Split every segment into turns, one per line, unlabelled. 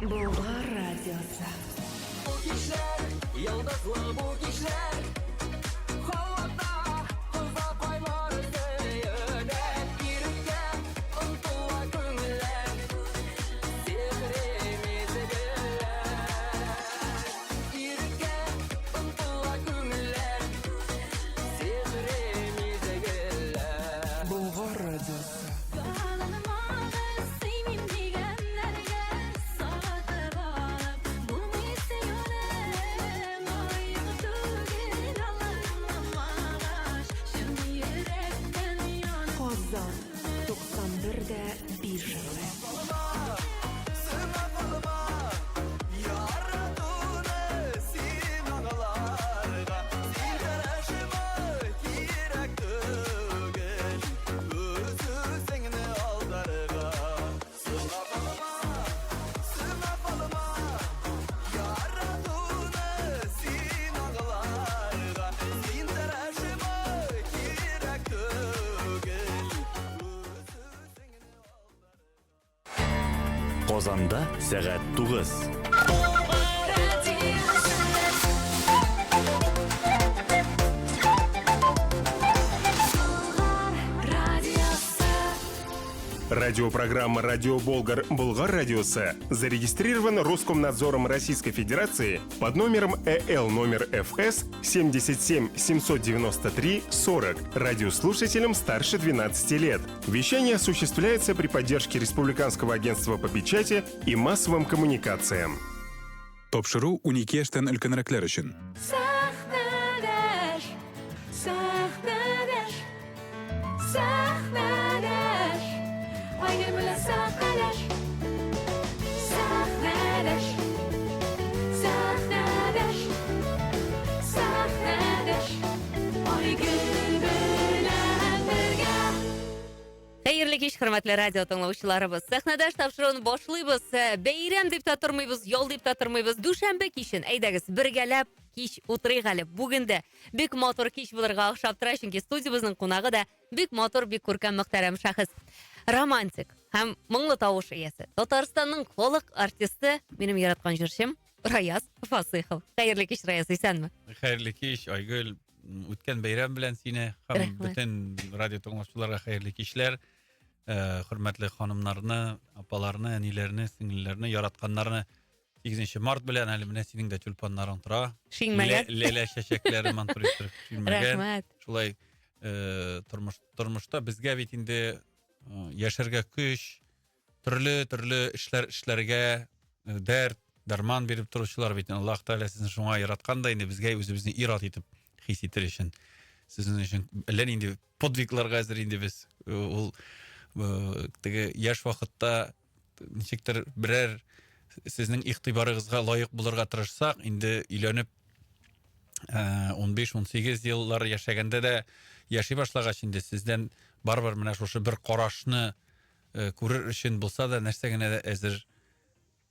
Болгар радиосы.
Бу кичләр, йолдызлы бу кичләр, Һавада кызакайлар сөенә, Иреккә омтыла күңелләр, Сихри мизгелләр. Иреккә омтыла күңелләр, Сихри мизгелләр.
Болгар радиосы.
Ялынмагыз, сөймим дигәннәргә Сатып алып булмый сөюне. Лаек түгел алар аңламагач, Чын йөрәктән янып.
Казан 91 дә 5 FM.
Сынап алма, яратуны син аңларга. Син тырышма, кирәк түгел, үз-үзеңне алдарга. Сынап алма, сынап алма, яратуны син аңларга. Син тырышма, кирәк түгел, үз-үзеңне алдарга.
Казанда сәгать 9.
Радиосы.
Радиопрограмма «Радио Болгар» Болгар радиосы зарегистрирована Роскомнадзором Российской Федерации под номером ЭЛ номер ФС 77 793 40 радиослушателям старше 12 лет. Вещание осуществляется при поддержке Республиканского агентства по печати и массовым коммуникациям.
Тапшыру 12 яшьтән өлкәнрәкләр өчен.
Сәхнәдәш, сәхнәдәш, сәхнәдәш, Айгөл белән сәхнәдәш. Сәхнәдәш, сәхнәдәш, сәхнәдәш, Айгөл белән бергә.
Хәерле кич, хөрмәтле радио тыңлаучыларыбыз. Сәхнәдәш тапшыруын башлыйбыз. Э, Бәйрәм дип тә тормыйбыз, ял дип тә тормыйбыз. Дүшәмбе кичен, әйдәгез, бергәләп кич утырыйк әле. Бүген дә бик матур кич булырга охшап тора, чөнки студиябезнең кунагы да бик матур, бик күркәм, мөхтәрәм шәхес. Романтик һәм моңлы тавыш иясе. Татарстанның халык артисты, минем яраткан җырчым Раяз Фасыйхов. Хәерле кич, Раяз, исәнме?
Хәерле кич, Айгөл. Үткән бәйрәм белән сине һәм
Рәхмәт.
бөтен радио тыңлаучыларга хәерле кичләр. Э, Хөрмәтле ханымнарны, апаларны, әниләрне, сеңелләрне, яратканнарны 8 март белән әле менә синең дә тюльпаннарың тора.
Шиңмәгән.
Ләлә чәчәкләре матур итеп шиңмәгән.
Рәхмәт.
Шулай э, тормыш тормышта безгә бит инде э, яшәргә көч, төрле төрле эшләр эшләргә э, дәрт, дәрман биреп торучылар бит. Аллаһ Тәгалә сезне шуңа яраткан да инде безгә үзебезне ир-ат итеп хис итер өчен. Сезнең өчен әллә нинди подвигларга әзер инде без. Э, Ул э, теге яшь вакытта ничектер берәр сезнең игътибарыгызга лаек булырга тырышсак, инде өйләнеп 15-18 еллар яшәгәндә дә яши башлагач инде сездән барыбер менә шушы бер карашны э, күрер өчен булса да нәрсә генә дә әзер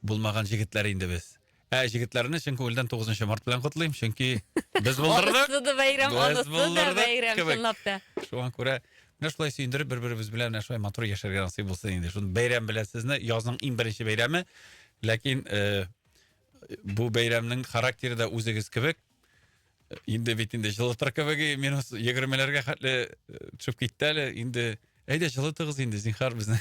булмаган җегетләр инде без. Ә җегетләрне чын күңелдән 9 март белән котлыйм, чөнки без булдырдык.
Анысы да бәйрәм,
Без
анысы да
булдырдык
бәйрәм,
кебек.
чынлап та.
Шуңа күрә менә шулай сөендереп бер-беребез белән менә шулай матур яшәргә насыйп булсын инде. Шуны бәйрәм белән сезне, язның иң беренче бәйрәме. Ләкин э, бу бәйрәмнең характеры да үзегез кебек. Инде бит инде җылытыр кебек, минус 20-ләргә хәтле э, төшеп китте әле. Инде әйдә җылытыгыз инде, зинһар безне.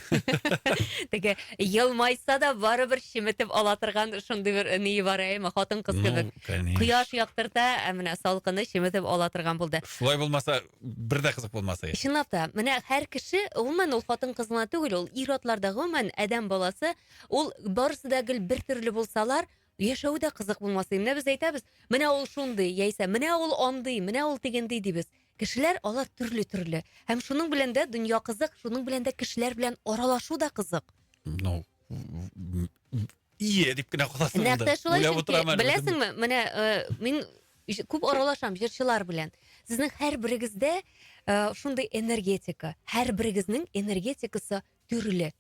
Теге елмайса да барыбер чеметеп ала торган шундый бер ни бар, әйме, хатын-кыз
Ну,
кебек.
конечно.
Кояш яктырта, ә менә салкыны чеметеп ала торган булды.
Шулай булмаса, бер дә кызык булмаса. иде.
Чынлап та, менә һәр кеше, гомумән, ул хатын-кыз гына түгел, ул ир-атлар да, гомумән, адәм баласы, ул барысы да гел бер төрле булсалар, яшәү дә кызык булмас. Менә без әйтәбез, менә ул шундый, яисә менә ул андый, менә ул тегендей дибез. Кешеләр алар төрле-төрле. Һәм шуның белән дә дөнья кызык, шуның белән дә кешеләр белән аралашу да кызык.
Ну, ие дип кенә каласың
Нәкъ тә шулай,
Уйлап
чөнки
утырам әле үзем.
беләсеңме, менә э, мин күп аралашам җырчылар белән. Сезнең һәрберегездә э, шундый энергетика, һәрберегезнең энергетикасы төрле.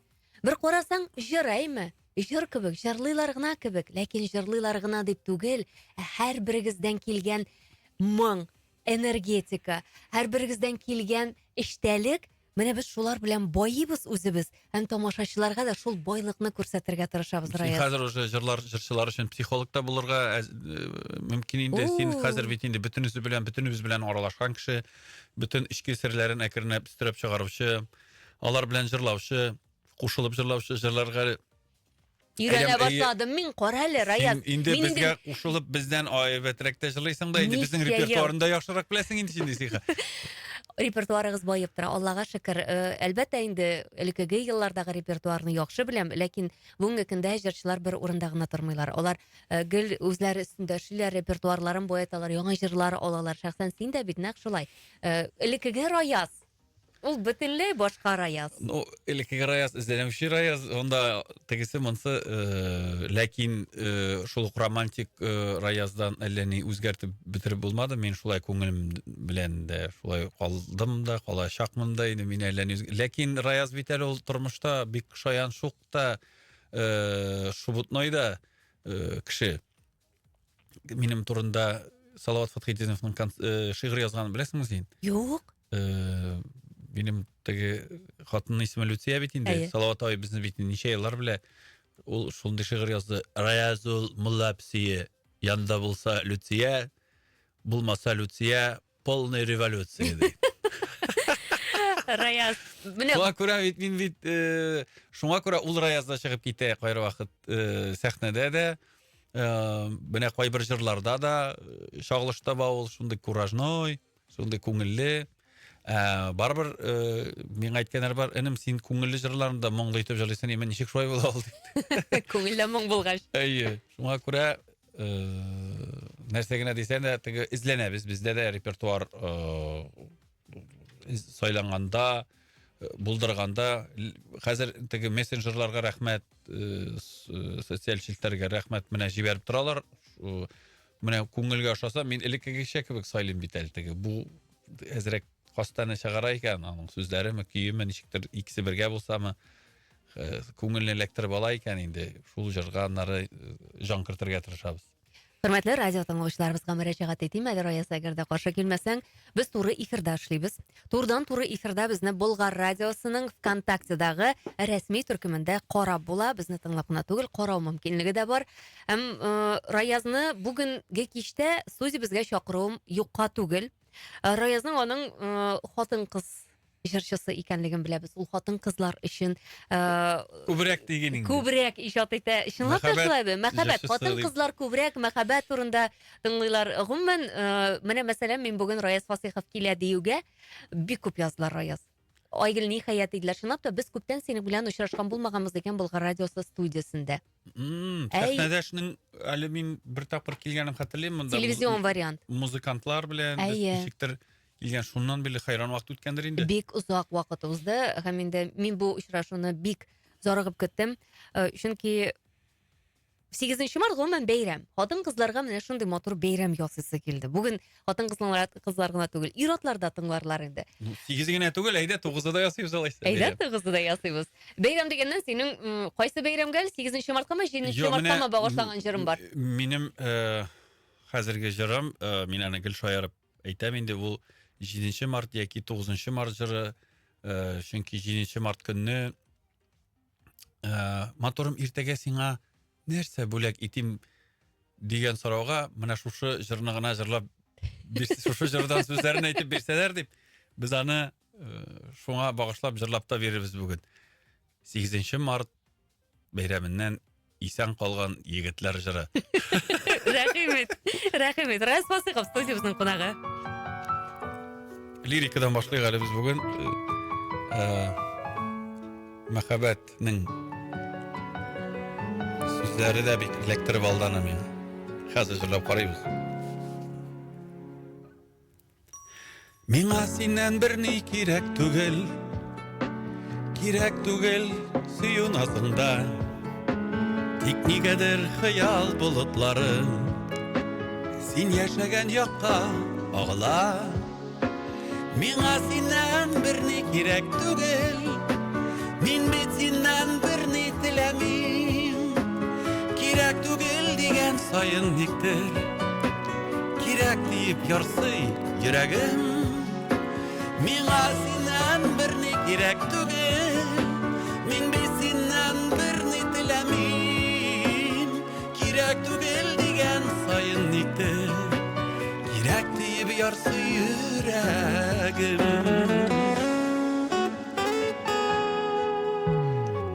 Бер карасаң, җыр әйме? Җыр кебек, җырлыйлар гына кебек, ләкин җырлыйлар гына дип түгел, ә һәрберегездән килгән моң, энергетика, һәрберегездән килгән эчтәлек. Менә без шулар белән байыйбыз үзебез һәм тамашачыларга да шул байлыкны күрсәтергә тырышабыз,
Син
Раяз.
хәзер уже җырлар җырчылар өчен психолог та булырга әз- э, мөмкин инде. Син
О.
хәзер бит инде бөтенесе белән, бөтенебез белән аралашкан кеше, бөтен эчке серләрен әкренләп өстерәп чыгаручы, алар белән җырлаучы, кушылып җырлаучы җырларга
Өйрәнә
Әйдәм, әйе.
башладым мин, кара әле, Раяз.
Син инде
Мин инде
безгә кушылып бездән әйбәтрәк тә җырлыйсың да инде безнең
Ничә ел?
репертуарны да яхшырак беләсең инде син дисең.
Репертуарыгыз баеп тора, Аллага шөкер. Э, Әлбәттә инде элеккеге еллардагы репертуарны яхшы беләм, ләкин бүгенге көндә җырчылар бер урында гына тормыйлар. Алар э, гел үзләре өстендә эшлиләр, репертуарларын баеталар, яңа җырлар алалар. Шәхсән син дә бит нәкъ шулай. Э, Элеккеге Раяз, ул бөтенләй башка Раяз.
Ну, элеккеге Раяз, эзләнүче Раяз, онда тегесе монсы, э, ләкин э, шул ук романтик э, Раяздан әллә ни үзгәртеп бетереп булмады. Мин шулай күңелем белән дә шулай калдым да, калачакмын да инде мин әллә ни. Ләкин Раяз бит әле ул тормышта бик шаян шук та, э, шубутной да э, кеше. Минем турында Салават Фатхетдиновның э, шигырь язганын беләсеңме син?
Юк.
Э, минем теге хатынның исеме Люция бит инде.
Әйе.
Салават абый безне бит инде ничә еллар белә. Ул шундый шигырь язды. Раяз ул мулла песие, янда булса Люция, булмаса Люция, полная революция ди.
Раяз, менә
Шуңа күрә бит мин бит э, шуңа күрә ул Раяз да чыгып китә кайвакыт э, сәхнәдә дә. Э, менә кайбер җырларда да э, чагылыш таба ул шундый куражной, шундый күңелле. Ә, барыбер э, миңа әйткәннәр бар, энем, син күңелле җырларны да моңлы итеп җырлыйсың, именно ничек шулай була ул дип.
күңелдә моң булгач.
Әйе, шуңа күрә э, нәрсә генә дисәң дә, теге эзләнәбез, бездә дә репертуар э, сайланганда, э, булдырганда, хәзер теге мессенджерларга рәхмәт, э, э, социаль челтәргә рәхмәт, менә җибәреп торалар. Менә күңелгә ошаса, мин элеккегечә кебек сайлыйм бит әле теге. Бу әзрәк хастаны чыгара икән, аның сүзләреме, көеме, ничектер икесе бергә булсамы, күңелне эләктереп ала икән инде, шул җырга аннары җан кертергә тырышабыз.
Хөрмәтле радио тыңлаучыларыбызга мөрәҗәгать итим, әле Раяз, әгәр дә каршы килмәсәң, без туры эфирда эшлибез. Турыдан туры эфирда безне Болгар радиосының ВКонтактедагы рәсми төркемендә карап була. Безне тыңлап кына түгел, карау мөмкинлеге дә бар. Һәм э, Раязны бүгенге кичтә студиябезгә чакыруым юкка түгел. Э, Раязның аның э, хатын-кыз җырчысы икәнлеген беләбез. Ул хатын-кызлар өчен э,
Күбрәк диген инде.
күбрәк иҗат итә. Чынлап та
Мәхәббәт
шулай бит. Мәхәббәт.
җырчысы
Хатын-кызлар күбрәк мәхәббәт турында тыңлыйлар. Гомумән, э, менә мәсәлән, мин бүген Раяз Фасыйхов килә диюгә бик күп яздылар Раяз. Айгөл ниһаять диделәр. Чынлап та без күптән синең белән очрашкан булмаганбыз икән Болгар радиосы студиясендә. Әй.
Сәхнәдәшнең әле мин бер тапкыр килгәнен хәтерлим монда.
Телевизион вариант.
Музыкантлар белән без
Әйе.
ничектер килгән шуннан бирле хайран вакыт үткәндер инде.
Бик озак вакыт узды һәм инде мин бу очрашуны бик зарыгып көттем. Э, Чөнки 8 март гомумән бәйрәм. Хатын-кызларга менә шундый матур бәйрәм ясыйсы килде. Бүген хатын-кызлар кызлар гына түгел, ир-атлар да тыңларлар инде.
Ну, Сигезе генә түгел, әйдә тугызы да ясыйбыз алайса.
Әйдә
бәйрәм.
тугызы да ясыйбыз. Бәйрәм дигәннән синең м, кайсы бәйрәмгә әле? 8 марткамы, 7
Йо, менә
марткамы багышланган җырың бар?
Минем э, хәзерге җырым, э, мин аны гел шаярып әйтәм инде, ул 7 март яки 9 март җыры, э, чөнки 7 март көнне э, матурым иртәгә сиңа нәрсә бүләк итим дигән сорауга менә шушы җырны гына җырлап бирс- шушы җырдан сүзләрен әйтеп бирсәләр дип, без аны э, шуңа багышлап җырлап та бирербез бүген. 8 март бәйрәменнән исән калган егетләр җыры.
Рәхим ит. Рәхим ит. Раяз Фасыйхов студиябезнең кунагы.
Лирикадан башлыйк әле без бүген. Э, Мәхәббәтнең сүзләре дә бик эләктереп алды аны миңа. Хәзер җырлап карыйбыз. Миңа синнән берни кирәк түгел, Кирәк түгел сөю назыңда. Тик нигәдер хыял болытлары Син яшәгән якка агыла. Миңа синнән берни кирәк түгел, Мин бит синнән берни теләмим. Кирәк түгел дигән саен никтер Кирәк диеп ярсый йөрәгем. Миңа синнән берни
кирәк түгел. Мин бит синнән берни теләмим. Кирәк түгел дигән саен никтер кирәк диеп ярсый йөрәгем.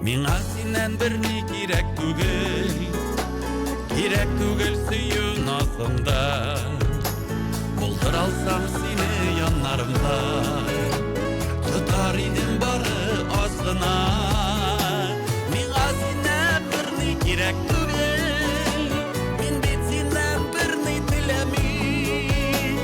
Миңа синнән берни кирәк түгел. Кирәк түгел сөю назыңда. Булдыра алсам сине яннарымда. Тотар идем бары аз гына. Миңа синнән берни кирәк түгел. Мин бит синнән берни теләмим.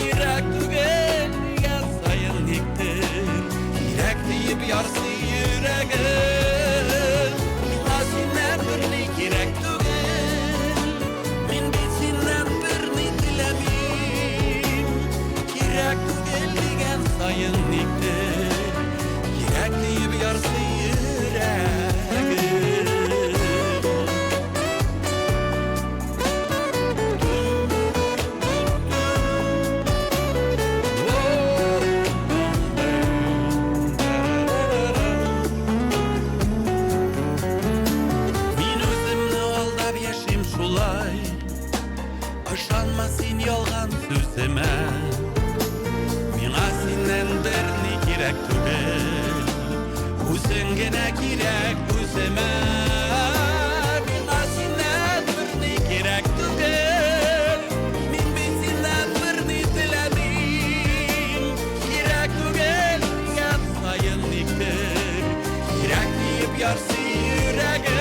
Кирәк түгел дигән саен никтер кирәк диеп ярсый йөрәгем. Миңа синнән берни кирәк түгел. Мин бит синнән берни теләмим. Кирәк түгел дигән саен никтер кирәк диеп ярсый йөрәгем. Мин үземне алдап яшим шулай. Ышанма син ялган сүземә. Миңа синнән берни кирәк түгел. Үзең генә кирәк үземә. Миңа синнән берни кирәк түгел. Мин бит синнән берни теләмим. Кирәк түгел дигән саен никтер кирәк диеп ярсый йөрәгем.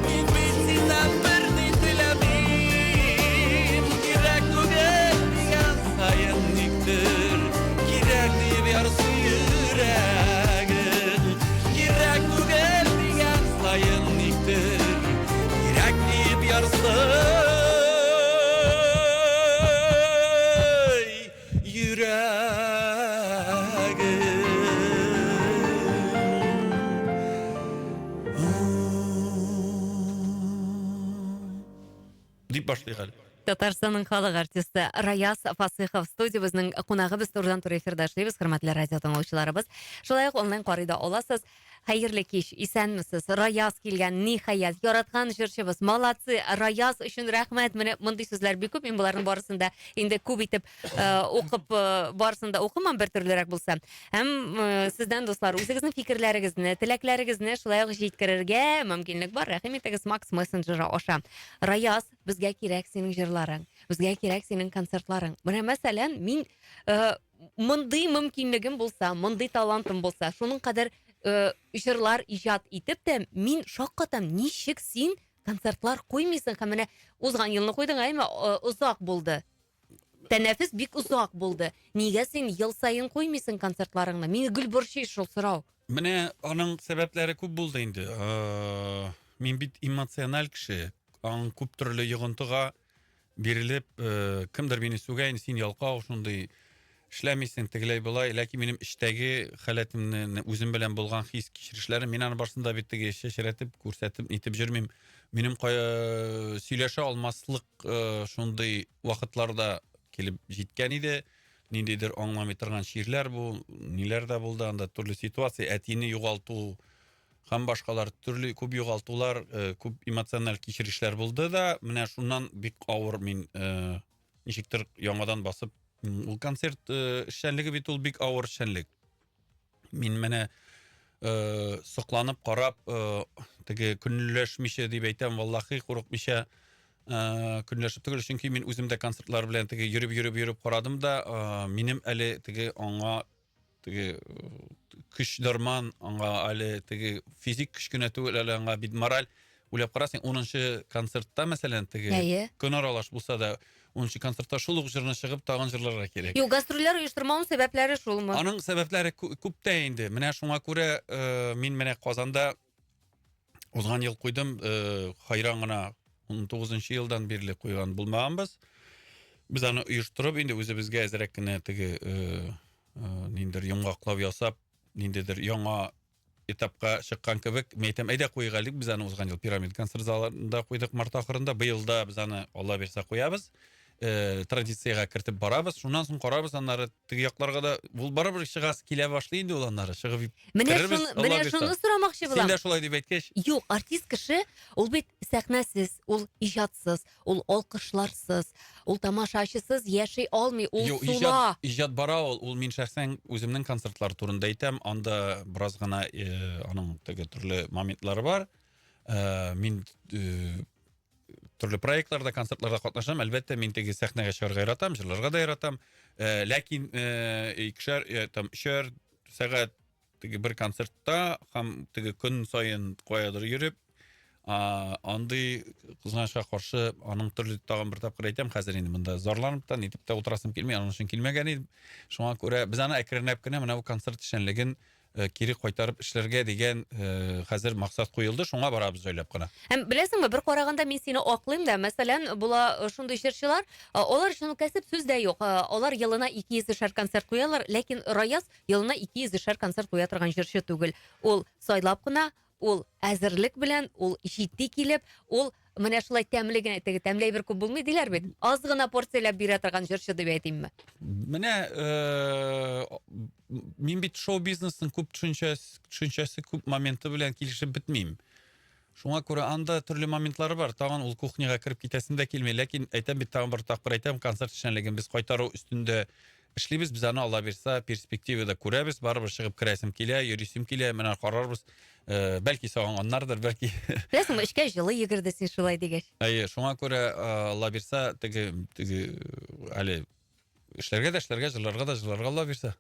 Мин бит синнән берни теләмим. Кирәк түгел дигән саен никтер кирәк диеп ярсый йөрәгем. Кирәк түгел дигән саен никтер кирәк диеп ярсый йөрәгем.
Дип башлыйк әле.
Татарстанның халык артисты Раяз Фасыйхов студиябезнең кунагы. Без турыдан туры эфирда эшлибез, хөрмәтле радио тыңлаучыларыбыз. Шулай ук онлайн карый да аласыз. Хәерле кич, исәнмесез. Раяз килгән, ниһаять, яраткан җырчыбыз. Молодцы, Раяз өчен рәхмәт. Менә мондый сүзләр бик күп. Мин боларның барысын да инде күп итеп укып, барысын да укымам, бер төрлерәк булса. Һәм сездән, дуслар, үзегезнең фикерләрегезне, теләкләрегезне шулай ук җиткерергә мөмкинлек бар. Рәхим итегез Макс мессенджеры аша. Раяз, безгә кирәк синең җырларың, безгә кирәк синең концертларың. Менә мәсәлән, мин мондый мөмкинлегем булса, мондый талантым булса, шуның кадәр җырлар иҗат итеп тә, мин шаккатам, ничек син концертлар куймыйсың? Һәм менә узган елны куйдың, әйме, озак булды. Тәнәфес бик озак булды. Нигә син ел саен куймыйсың концертларыңны? Мине гел борчый шул сорау.
Менә аның сәбәпләре күп булды инде. Мин бит эмоциональ кеше. Аның күп төрле йогынтыга бирелеп, кемдер мине сүгә, инде син ялкау, шундый эшләмисең, тегеләй болай. Ләкин минем эчтәге халәтемне, үзем белән булган хис кичерешләрем, мин аны барысын да бит теге чәчрәтеп, күрсәтеп, нитеп йөрмим. Минем кая сөйләшә алмаслык шундый вакытларда килеп җиткән иде. Ниндидер аңламый торган чирләр бу, ниләр дә булды анда, төрле ситуация, әтине югалту һәм башкалар, төрле күп югалтулар, күп эмоциональ кичерешләр булды да, менә шуннан бик авыр мин ничектер яңадан басып, ул концерт эшчәнлеге бит ул бик авыр эшчәнлек. Мин менә сокланып карап, теге көнләшмичә дип әйтәм, валлахи, курыкмыйча, көнләшеп түгел, чөнки мин үзем дә концертлар белән теге йөреп-йөреп йөреп карадым да, минем әле теге аңа теге көч дарман, аңа әле теге физик көч кенә түгел, әле аңа бит мораль. Уйлап кара син, 10 концертта, мәсәлән, теге
Әйе.
көн аралаш булса да, 10 концертта шул ук җырны чыгып тагын җырларга кирәк.
Юк, гастрольләр оештырмауның сәбәпләре шулмы?
Аның сәбәпләре күп тә инде. Менә шуңа күрә мин менә Казанда узган ел куйдым, хайран гына 19 елдан бирле куйган булмаганбыз. Без аны оештырып инде үзебезгә әзрәк кенә теге ниндидер йомгаклау ясап, ниндидер яңа этапка чыккан кебек, мин әйтәм, әйдә куйыйк әле, без аны узган ел Пирамид концерт залында куйдык март ахырында, быел да без аны Алла бирсә куябыз. э, традициягә кертеп барабыз. Шуннан соң карарбыз, аннары теге якларга да ул барыбер чыгасы килә башлый инде ул аннары чыгып
Менә
керербез,
шуны,
Алла
менә
бирса.
шуны сорамакчы
Син
булам.
дә шулай дип әйткәч,
Юк, артист кеше ул бит сәхнәсез, ул иҗатсыз, ул алкышларсыз, ул тамашачысыз яши алмый, ул
Юк,
сула.
иҗат, иҗат бара ул. Ул мин шәхсән үземнең концертлар турында әйтәм. Анда бераз гына э, аның теге төрле моментлары бар. Э, мин э, төрле проектларда, концертларда катнашам. Әлбәттә, мин теге сәхнәгә чыгарга яратам, җырларга да яратам. Э, ләкин э, икешәр, э, там өчәр сәгать теге бер концертта һәм теге көн саен каядыр йөреп, а, андый кызганычка каршы аның төрле тагын бер тапкыр әйтәм, хәзер инде монда зарланып та, нитеп тә утырасым килми, аның өчен килмәгән идем. Шуңа күрә без аны әкренләп кенә менә бу концерт эшчәнлеген э, кире кайтарып эшләргә дигән э, хәзер максат куелды, шуңа барабыз җайлап кына.
Һәм беләсеңме, бер караганда мин сине аклыйм да. Мәсәлән, була э, шундый җырчылар, э, алар өчен ул кәсеп сүз дә юк. Э, Алар елына 200 шәр концерт куялар, ләкин Раяз елына 200 шәр концерт куя торган җырчы түгел. Ул сайлап кына, ул әзерлек белән, ул җитди килеп, ул менә шулай тәмле генә, теге тәмле әйбер күп булмый диләр бит. Аз гына порцияләп бирә торган җырчы дип әйтимме?
Менә э, мин бит шоу-бизнесның күп төшенчәсе, төшенчәсе күп моменты белән килешеп бетмим. Шуңа күрә анда төрле моментлары бар. Тагын ул кухняга кереп китәсем дә килми. Ләкин әйтәм бит, тагын бер тапкыр әйтәм, концерт эшчәнлеген без кайтару өстендә эшлибез. Без аны Алла бирса перспективада күрәбез. Барыбер чыгып керәсем килә, йөрисем килә. Менә карарбыз. Э, бәлки сагынганнардыр, бәлки.
Беләсеңме, эчкә җылы йөгерде син шулай дигәч.
Әйе, шуңа күрә э, Алла бирса, теге теге әле эшләргә дә эшләргә, җырларга да җырларга Алла бирса.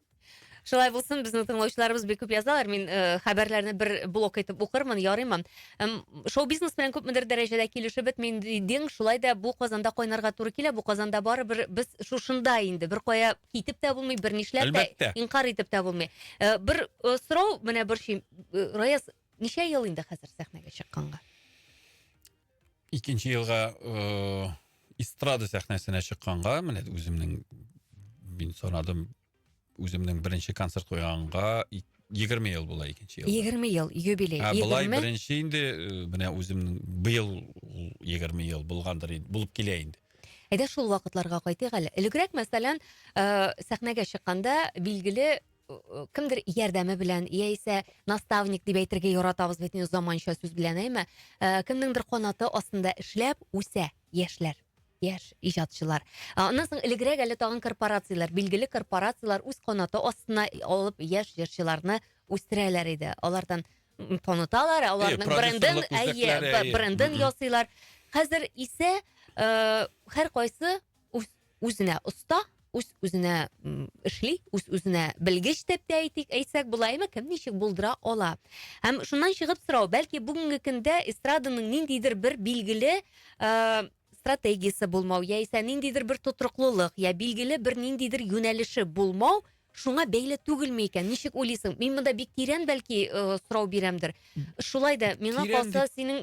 Шулай булсын, безнең тыңлаучыларыбыз бик күп язалар. Мин э, хәбәрләрне бер блок итеп укырмын, ярыймы? Шоу-бизнес белән күпмедер дәрәҗәдә килешеп бетмим дидең, шулай да бу казанда кайнарга туры килә, бу казанда барыбер без шушында инде, бер кая китеп тә булмый, бер нишләп тә,
Әлбәттә.
инкар итеп тә булмый. Э, бер э, сорау менә борчый. Э, Раяз, ничә ел инде хәзер сәхнәгә чыкканга?
Икенче елга э, эстрада сәхнәсенә чыкканга, менә үземнең мин санадым, үземнең беренче концерт куйганга 20 ел була икенче елда.
20 ел юбилей.
Ә болай
20
беренче инде э, менә үземнең быел ул 20 ел булгандыр инде, булып килә инде.
Әйдә шул вакытларга кайтыйк әле. Элегрәк, мәсәлән, э, сәхнәгә чыкканда билгеле э, кемдер ярдәме белән яисә наставник дип әйтергә яратабыз бит инде заманча сүз белән, әйме? Э, кемнеңдер канаты астында эшләп үсә яшьләр, яшь иҗатчылар. Ә, Аннан соң элегрәк әле тагын корпорацияләр, билгеле корпорацияләр үз канаты астына алып яшь җырчыларны үстерәләр иде. Алардан м, таныталар, аларның брендын,
продюсерлык
әйе,
үзәкләре, әйе.
брендын
Мгм.
ясыйлар. Хәзер исә э, һәр кайсы үз үзенә оста, үз үзенә м, эшли, үз үзенә белгеч дип тә әйтик, әйтсәк була, әмма кем ничек булдыра ала. Һәм шуннан чыгып сорау, бәлки бүгенге көндә эстраданың ниндидер бер билгеле э, стратегиясе булмау, яисә ниндидер бер тотрыклылык, я билгеле бер ниндидер юнәлеше булмау шуңа бәйле түгелме икән? Ничек уйлыйсың? Мин монда бик тирән бәлки э, сорау бирәмдер. Шулай да миңа
Тирән
калса синең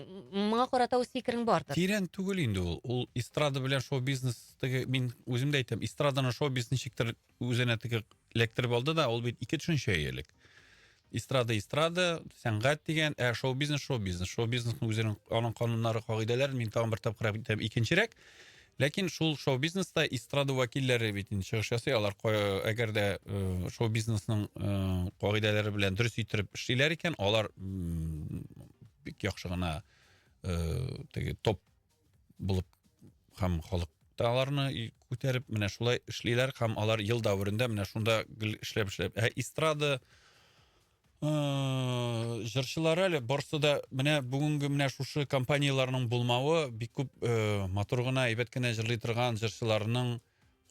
моңа карата үз фикерең бардыр.
Тирән түгел инде ул. Ул эстрада белән шоу-бизнес теге мин үзем дә әйтәм, эстраданы шоу-бизнес ничектер үзенә теге эләктереп алды да, ул бит ике төшенчә элек. Эстрада эстрада, сәнгать дигән, ә шоу-бизнес шоу-бизнес. Шоу-бизнесның үзенең аның кануннары, кагыйдәләре, мин тагын бер тапкыр әйтәм, икенчерәк. Ләкин шул шоу-бизнеста эстрада вәкилләре бит инде чыгыш ясый, алар кая- әгәр дә э, шоу-бизнесның э, кагыйдәләре белән дөрес иттереп эшлиләр икән, алар м, бик яхшы гына э, теге топ булып һәм халык та аларны күтәреп менә шулай эшлиләр һәм алар ел дәверендә менә шунда гел эшләп эшләп. Ә эстрада э, җырчылары әле барсы да менә бүгенге менә шушы компанияләрнең булмавы бик күп э, матур гына әйбәт кенә җырлый торган җырчыларның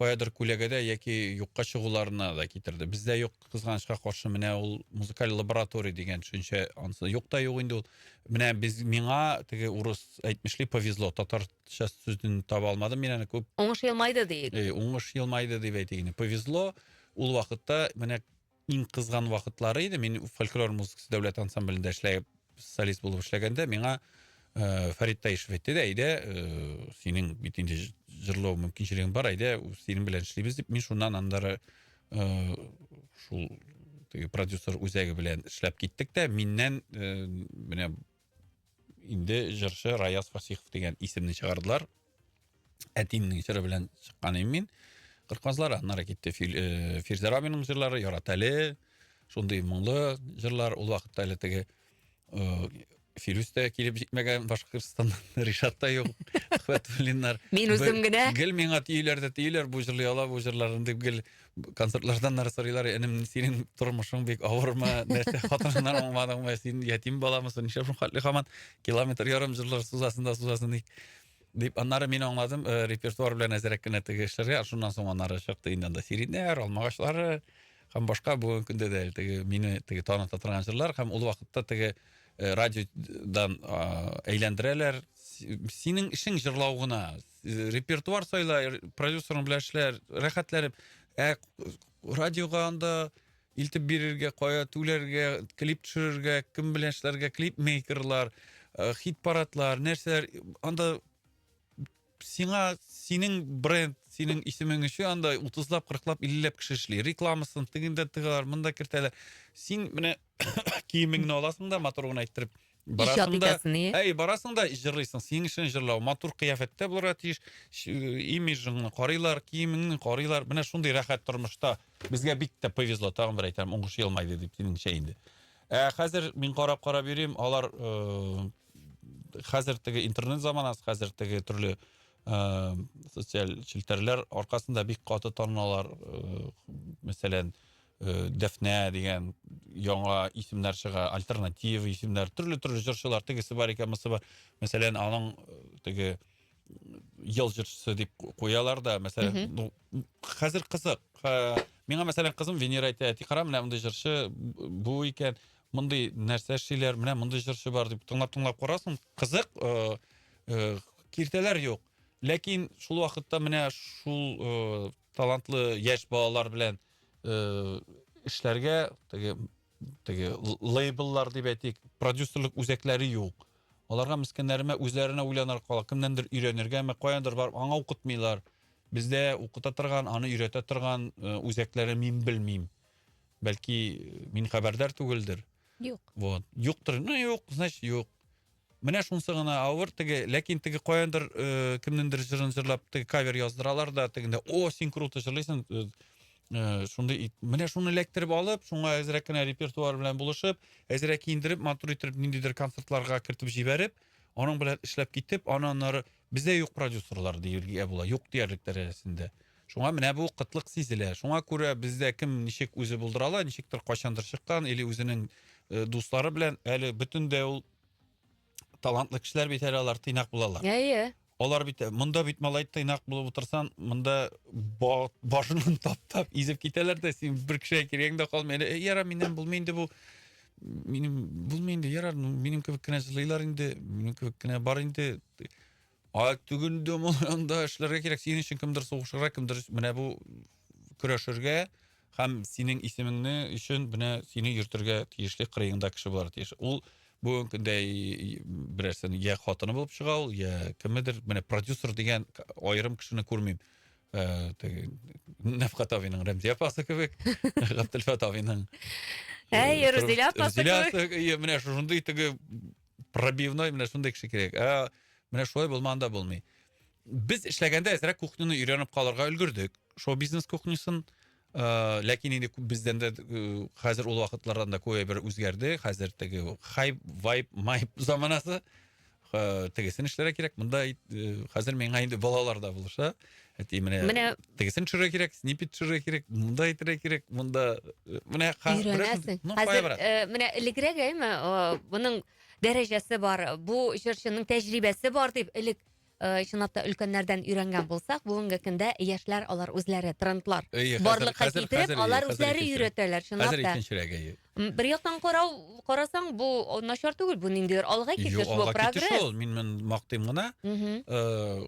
каядыр күләгәдә яки юкка чыгуларына да китерде. Бездә юк, кызганычка каршы, менә ул музыкаль лаборатория дигән төшенчә ансы юк та юк инде ул. Менә без миңа теге урыс әйтмешли повезло, татарча сүзен таба алмадым мин аны күп.
Уңыш елмайды диек.
Э, уңыш елмайды дип әйтик инде. Повезло. Ул вакытта менә иң кызган вакытлары иде. Мин фольклор музыкасы дәүләт ансамблендә эшләп, солист булып эшләгәндә миңа э, Фәрит Таишев әйтте дә, әйдә, э, синең бит инде җырлау мөмкинчелегең бар, әйдә, синең белән эшлибез дип, мин шуннан аннары э, шул теге продюсер үзәге белән эшләп киттек тә, миннән э, менә инде җырчы Раяз Фасихов дигән исемне чыгардылар. Әтиемнең җыры белән чыккан идем мин. Кырказлар, аннары китте э, Фирзәр абыйның җырлары, Ярат әле, шундый моңлы җырлар. Ул вакытта әле теге э, Филүс тә килеп җитмәгән Башкортстаннан, Ришат та юк, Хвәтуллиннар.
Мин үзем генә.
Гел миңа тиюләр дә тиюләр, бу җырлый ала, бу җырларын дип гел концертлардан нар сорыйлар, энем, синең тормышың бик авырмы, нәрсә хатыныңнан уңмадыңмы, син ятим баламысың, нишләп шул хәтле һаман километр ярым җырлар сузасың да сузасың дип. Дип, аннары мин аңладым, э, репертуар белән әзрәк кенә теге эшләргә, шуннан соң аннары чыкты инде анда Сириннәр, Алмагачлары һәм башка бүгенге көндә дә әле теге мине теге таныта торган җырлар һәм ул вакытта теге э, радиодан әйләндерәләр. Синең эшең җырлау гына. Репертуар сайла, продюсерың белән эшләр, рәхәтләнеп. Ә радиога анда илтеп бирергә, кая түләргә, клип төшерергә, кем белән эшләргә, клипмейкерлар, э, хит-парадлар, нәрсәләр. Анда сиңа синең бренд, синең исемең өчен анда 30лап, 40лап, 50ләп кеше эшли. Рекламасын тегендә тыгалар, монда кертәләр. Син менә киемеңне аласың да матур гына иттереп барасың да, әй, барасың да җырлыйсың. Синең өчен җырлау матур кыяфәттә булырга тиеш. Имиджыңны карыйлар, киемеңне карыйлар. Менә шундый рәхәт тормышта безгә бик тә повезло, тагын бер әйтәм, уңыш елмайды дип синеңчә инде. Ә хәзер мин карап-карап йөрим, алар э, хәзер теге интернет заманасы, хәзер теге төрле э, социаль челтәрләр аркасында бик каты таныналар. Э, мәсәлән, э, Дәфнә дигән яңа исемнәр чыга, альтернатива исемнәр, төрле-төрле җырчылар, тегесе бар икән, монысы бар. Мәсәлән, аның э, теге ел җырчысы дип куялар да, мәсәлән, ну, хәзер кызык. Миңа, мәсәлән, кызым Венера әйтә, әти, кара, менә мондый җырчы бу икән, мондый нәрсә эшлиләр, менә мондый җырчы бар дип тыңлап-тыңлап карасың, кызык, э, э, киртәләр юк. Ләкин шул вакытта менә шул э, талантлы яшь балалар белән эшләргә теге теге лейбллар дип әйтик, продюсерлык үзәкләре юк. Аларга мескеннәремә үзләренә уйланырга кала, кемнәндер өйрәнергәме, каяндыр барып аңа укытмыйлар. Бездә укыта торган, аны өйрәтә торган үзәкләре мин белмим. Бәлки мин хәбәрдар түгелдер.
Юк.
Вот. Юктыр. Ну юк, значит юк. Менә шунысы гына авыр теге, ләкин теге каяндыр э, кемнеңдер җырын җырлап теге кавер яздыралар да тегендә, о, син круто җырлыйсың, э, э, шундый менә шуны эләктереп алып, шуңа әзрәк кенә репертуар белән булышып, әзрәк киендереп, матур иттереп ниндидер концертларга кертеп җибәреп, аның белән эшләп китеп, аны аннары бездә юк продюсерлар диергә була, юк диярлек дәрәҗәсендә. Шуңа менә бу кытлык сизелә. Шуңа күрә бездә кем ничек үзе булдыра ала, ничектер кайчандыр чыккан или үзенең э, дуслары белән әле бөтен дә ул талантлы кешеләр бит әле алар тыйнак булалар.
Әйе.
Алар бит монда бит малай тыйнак булып утырсан, монда башыннан таптап изеп китәләр дә син бер кешегә кирәгең дә калмый. Әле ярар миннән булмый инде бу. Минем булмый инде, ярар, минем кебек кенә җырлыйлар инде, минем кебек кенә бар инде. А тегендә монда эшләргә кирәк. Синең өчен кемдер сугышырга, кемдер менә бу көрәшергә һәм синең исемеңне өчен менә сине йөртергә тиешле кырыеңда кеше булырга тиеш. Ул бүгенге көндә берәрсен я хатыны булып чыга ул, я кемедер. Менә продюсер дигән аерым кешене күрмим. Э, теге Нәфкать абыйның Рәмзия апасы кебек, Габделфәт абыйның
Әй, Рузилә апасы
кебек. Менә шушындый теге пробивной менә шундый кеше кирәк. Ә менә шулай булмаганда булмый. Без эшләгәндә әзрәк кухняны өйрәнеп калырга өлгердек. Шоу-бизнес кухнясын. Э, ләкин инде бездән дә э, хәзер ул вакытлардан да күп әйбер үзгәрде. Хәзер теге хайп, вайп, майп заманасы. Э, тегесен эшләргә кирәк. Монда хәзер миңа инде балалар да булыша. Әти менә
менә
тегесен төшерергә кирәк, сниппет төшерергә кирәк, монда әйтергә кирәк, монда менә
өйрәнәсең. Хәзер менә элегрәк әйме, моның дәрәҗәсе бар, бу җырчының тәҗрибәсе бар дип элек э, чынлап та өлкәннәрдән өйрәнгән булсак, бүгенге көндә яшьләр алар үзләре трендлар барлыкка китереп, алар үзләре өйрәтәләр, чынлап
та. Хәзер икенчерәк, әйе.
Бер яктан карау карасаң, бу начар түгел, бу ниндидер алга китеш, бу прогресс.
Юк, мин мин мактыйм гына. Э,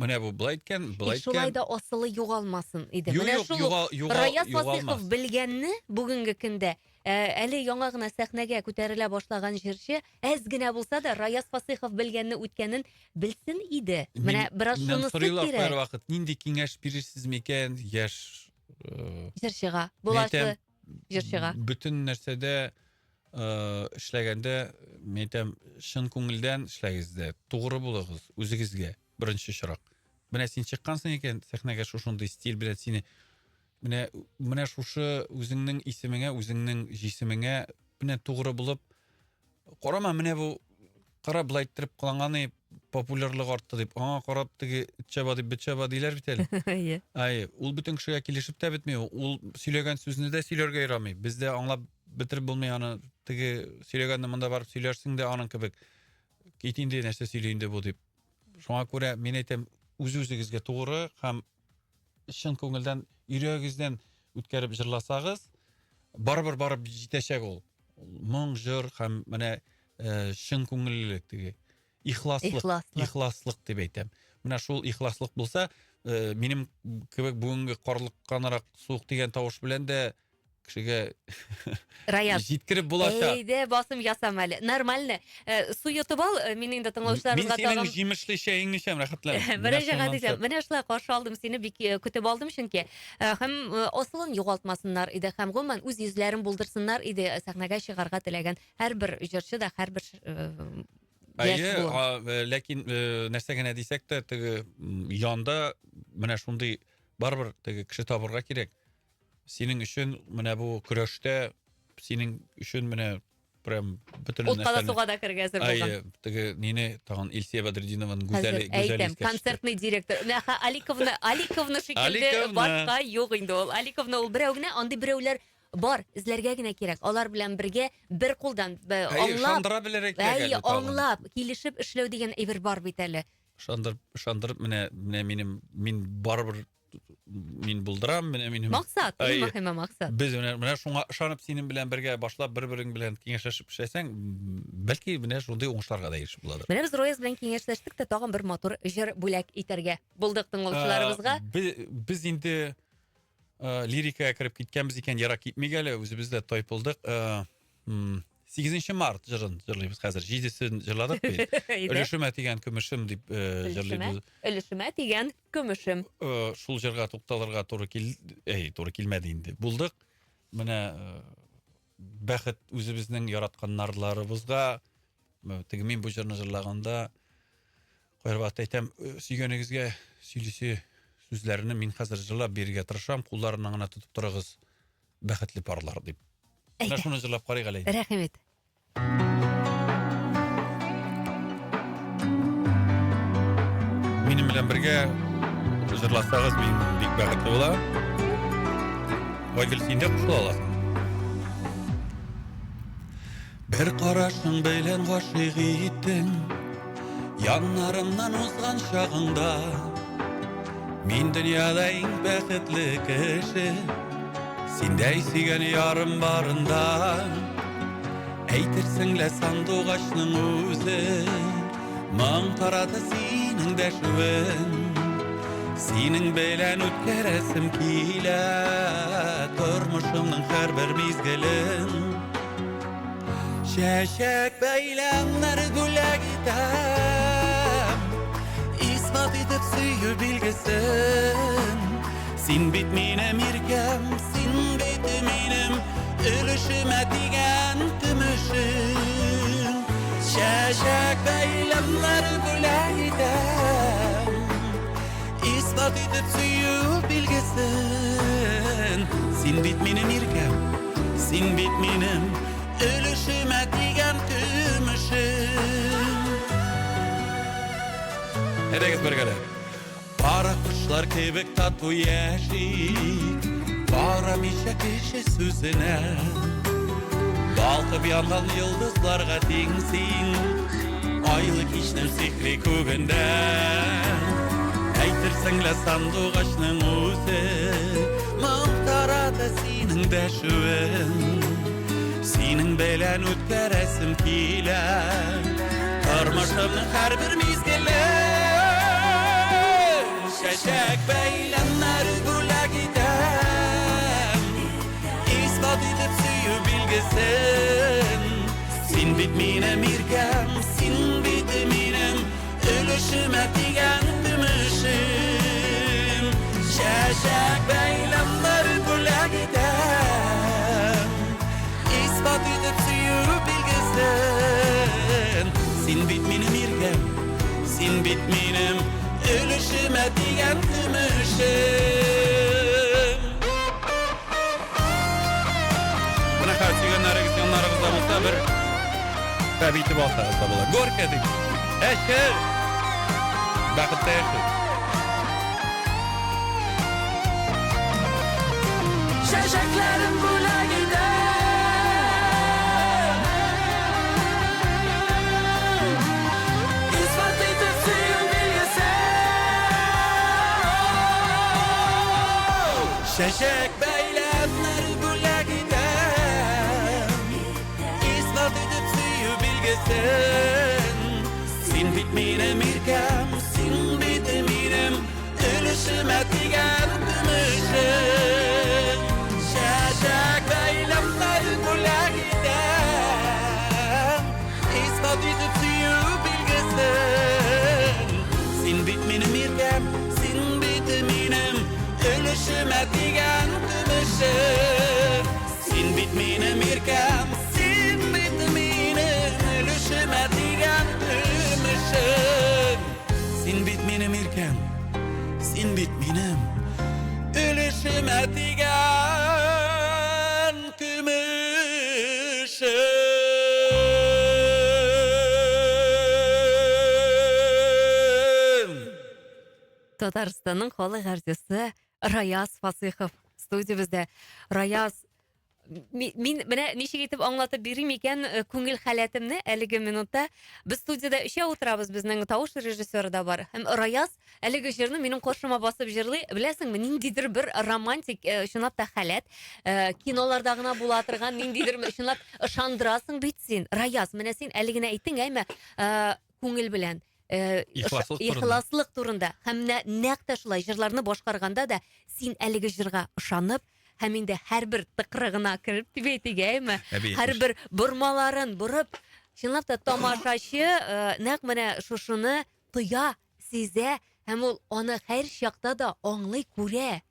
менә бу былай иткән, былай
иткән. Шулай да асылы югалмасын иде. Менә шул Раяз Фасыйхов белгәнне бүгенге көндә Ә, әле яңа гына сәхнәгә күтәрелә башлаган җырчы әз генә булса да Раяз Фасыйхов белгәнне үткәнен белсен иде. Менә бераз
Миннән
шунысы
сорыйлар
кирәк.
һәрвакыт, нинди киңәш бирерсез микән яшь
э, Җырчыга, буласы
әйтәм,
җырчыга.
Бөтен нәрсәдә э, эшләгәндә, мин әйтәм, чын күңелдән эшләгез дә, тугры булыгыз үзегезгә, беренче очрак. Менә син чыккансың икән сәхнәгә шушындый стиль белән сине менә менә шушы үзеңнең исемеңә, үзеңнең җисемеңә менә тугры булып карама, менә бу кара болай иттереп кыланганы популярлык артты дип, аңа карап теге эт чаба дип бет чаба диләр бит әле.
Әйе.
Әй, ул бөтен кешегә килешеп тә бетми, ул сөйләгән сүзне дә сөйләргә ярамый. Бездә аңлап бетереп булмый аны. Теге сөйләгәнне монда барып сөйләрсең дә аның кебек. Кит инде, нәрсә сөйли инде бу дип. Шуңа күрә мин әйтәм, үз-үзегезгә тугры һәм чын күңелдән, йөрәгегездән үткәреп җырласагыз, барыбер барып җитәчәк ул. Моң, җыр һәм менә э, чын күңеллелек теге. Ихласлык,
Ихласлык.
ихласлык дип әйтәм. Менә шул ихласлык булса, э, минем кебек бүгенге карлыкканрак суык дигән тавыш белән дә кешегә
Раяз.
җиткереп булачак.
Әйдә, басым ясама әле. Нормально. Э, Су йотып ал, э, мин инде
Мин
тыңлаучыларыбызга
синең
тагын
җимешле чәеңне эчәм, рәхәтләнеп. Менә
Мөрәҗәгать
шуннан
итәм.
соң.
Менә шулай каршы алдым сине, бик э, көтеп алдым чөнки. Э, Һәм э, асылын югалтмасыннар иде, һәм гомумән үз йөзләрен булдырсыннар иде э, сәхнәгә чыгарга теләгән һәрбер җырчы да, һәрбер э, яшь
Әйе,
буын.
а, э, ләкин э, нәрсә генә дисәк тә, теге м, янда менә шундый барыбер теге кеше табырга кирәк. Синең өчен менә бу көрәштә синең өчен менә прям бөтен
Утка да суга да керергә әзер булган.
Әйе, теге нине тагын Илсия Бәдретдинованың гүзәле
Хәзер әйтәм, концертный директор. Менә ха- Аликовна, Аликовна шикелле
Аликовна.
башка юк инде ул. Аликовна ул берәү генә, андый берәүләр бар, эзләргә генә кирәк. Алар белән бергә бер кулдан б-
Әйе,
аңлап,
ышандыра белергә кирәк
әйе,
әле тагын.
аңлап, килешеп эшләү дигән әйбер бар бит әле.
Ышандырып, ышандырып менә менә минем мин барыбер мин булдырам, менә минем
Максат, иң
Әйе.
мөһиме максат.
Без менә, менә шуңа ышанып синең белән бергә башлап бер-берең белән киңәшләшеп эшләсәң, бәлки менә шундый уңышларга да ирешеп буладыр.
Менә без Рояз белән киңәшләштек тә тагын бер матур җыр бүләк итәргә булдык тыңлаучыларыбызга.
Без, без инде э, лирикага кереп киткәнбез икән, ерак китмик әле, үзебез дә тайпылдык. Э, м, 8 март җырын җырлыйбыз хәзер. Җидесен җырладык бит.
Әйдә.
Өлешемә тигән көмешем дип э,
Өлешемә?
җырлыйбыз.
Өлешемә тигән көмешем.
Э, шул җырга тукталырга туры кил, әй, туры килмәде инде. Булдык. Менә э, бәхет үзебезнең яратканнарларыбызга э, теге мин бу җырны җырлаганда кайвакыт әйтәм, э, сөйгәнегезгә сөйлисе сүзләрне мин хәзер җырлап бирергә тырышам, кулларыннан гына тотып торыгыз бәхетле парлар дип. Менә
Әйдә.
шуны җырлап карыйк әле. инде.
Рәхим ит.
Минем белән бергә җырласагыз, мин бик бәхетле булам. Айгөл, син дә кушыла аласың. Бер карашың белән гашыйк иттең, Яннарымнан узган чагыңда. Мин дөньяда иң бәхетле кеше, Синдәй сөйгән ярым барында. Әйтерсең лә сандугачның үзе, Моң тарата синең дәшүен. Синең белән үткәрәсем килә Тормышымның һәрбер мизгелен. Чәчәк бәйләмнәр бүләк итәм, Исбат итеп сөю билгесен. Син бит минем иркәм, син бит минем өлешемә тигән көмешем. Чәчәк бәйләмнәр бүләк итәм, Исбат итеп сөю билгесен. Син бит минем иркәм, син бит минем өлешемә тигән көмешем. Әйдәгез бергәләп. Пара кошлар кебек тату яшик, Карамыйча кеше сүзенә. Балкып янган йолдызларга тиң син, Айлы кичнең сихри күгендә. Әйтерсең лә сандугачның үзе, Моң тарата синең дәшүен. Синең белән үткәрәсем килә Тормышымның һәрбер мизгелен. Чәчәк бәйләмнәр бүләк итәм, Исбат итеп сөю билгесен. Син бит минем иркәм, син бит минем өлешемә тигән көмешем. Чәчәк бәйләмнәр бүләк итәм, Исбат итеп сөю билгесен. Син бит минем иркәм, син бит минем өлешемә тигән Шәп итеп алсагыз да була. Горько дип. Әче! Бәхеттә яши.
Чәчәкләрем бүләк итәм. Исбат итеп сөю билгесе. Чәчәк бәйләмнәр бүләк итәм. Исбат итеп сөю билгесен. Син бит минем иркәм, син бит минем өлешемә тигән көмешем. Чәчәк бәйләмнәр бүләк итәм. Исбат итеп сөю билгесен. Син бит минем иркәм, син бит минем өлешемә тигән көмешем. Син бит минем иркәм, син бит минем өлешемә тигән көмешем. Син бит минем иркәм, син бит минем өлешемә тигән көмешем.
Татарстанның халык артисты Раяз Фасыйхов студиябездә. Раяз, мин менә ничек итеп аңлатып бирим икән э, күңел халәтемне әлеге минутта. Без студиядә өчәү утырабыз, безнең тавыш режиссеры да бар. Һәм Раяз әлеге җырны минем каршыма басып җырлый. Беләсеңме, ниндидер бер романтик, э, чынлап та халәт, э, киноларда гына була торган ниндидер чынлап ышандырасың бит син. Раяз, менә син әле генә әйттең, әйме, күңел белән.
Ихласлык турында.
Ихласлык турында. Һәм менә нәкъ тә шулай җырларны башкарганда да син әлеге җырга ышанып, һәм инде һәрбер тыкрыгына кереп дип әйтик, әйме? Һәрбер бормаларын борып, чынлап та тамашачы э, нәкъ менә шушыны тоя, сизә һәм ул аны һәр чакта да аңлый, күрә.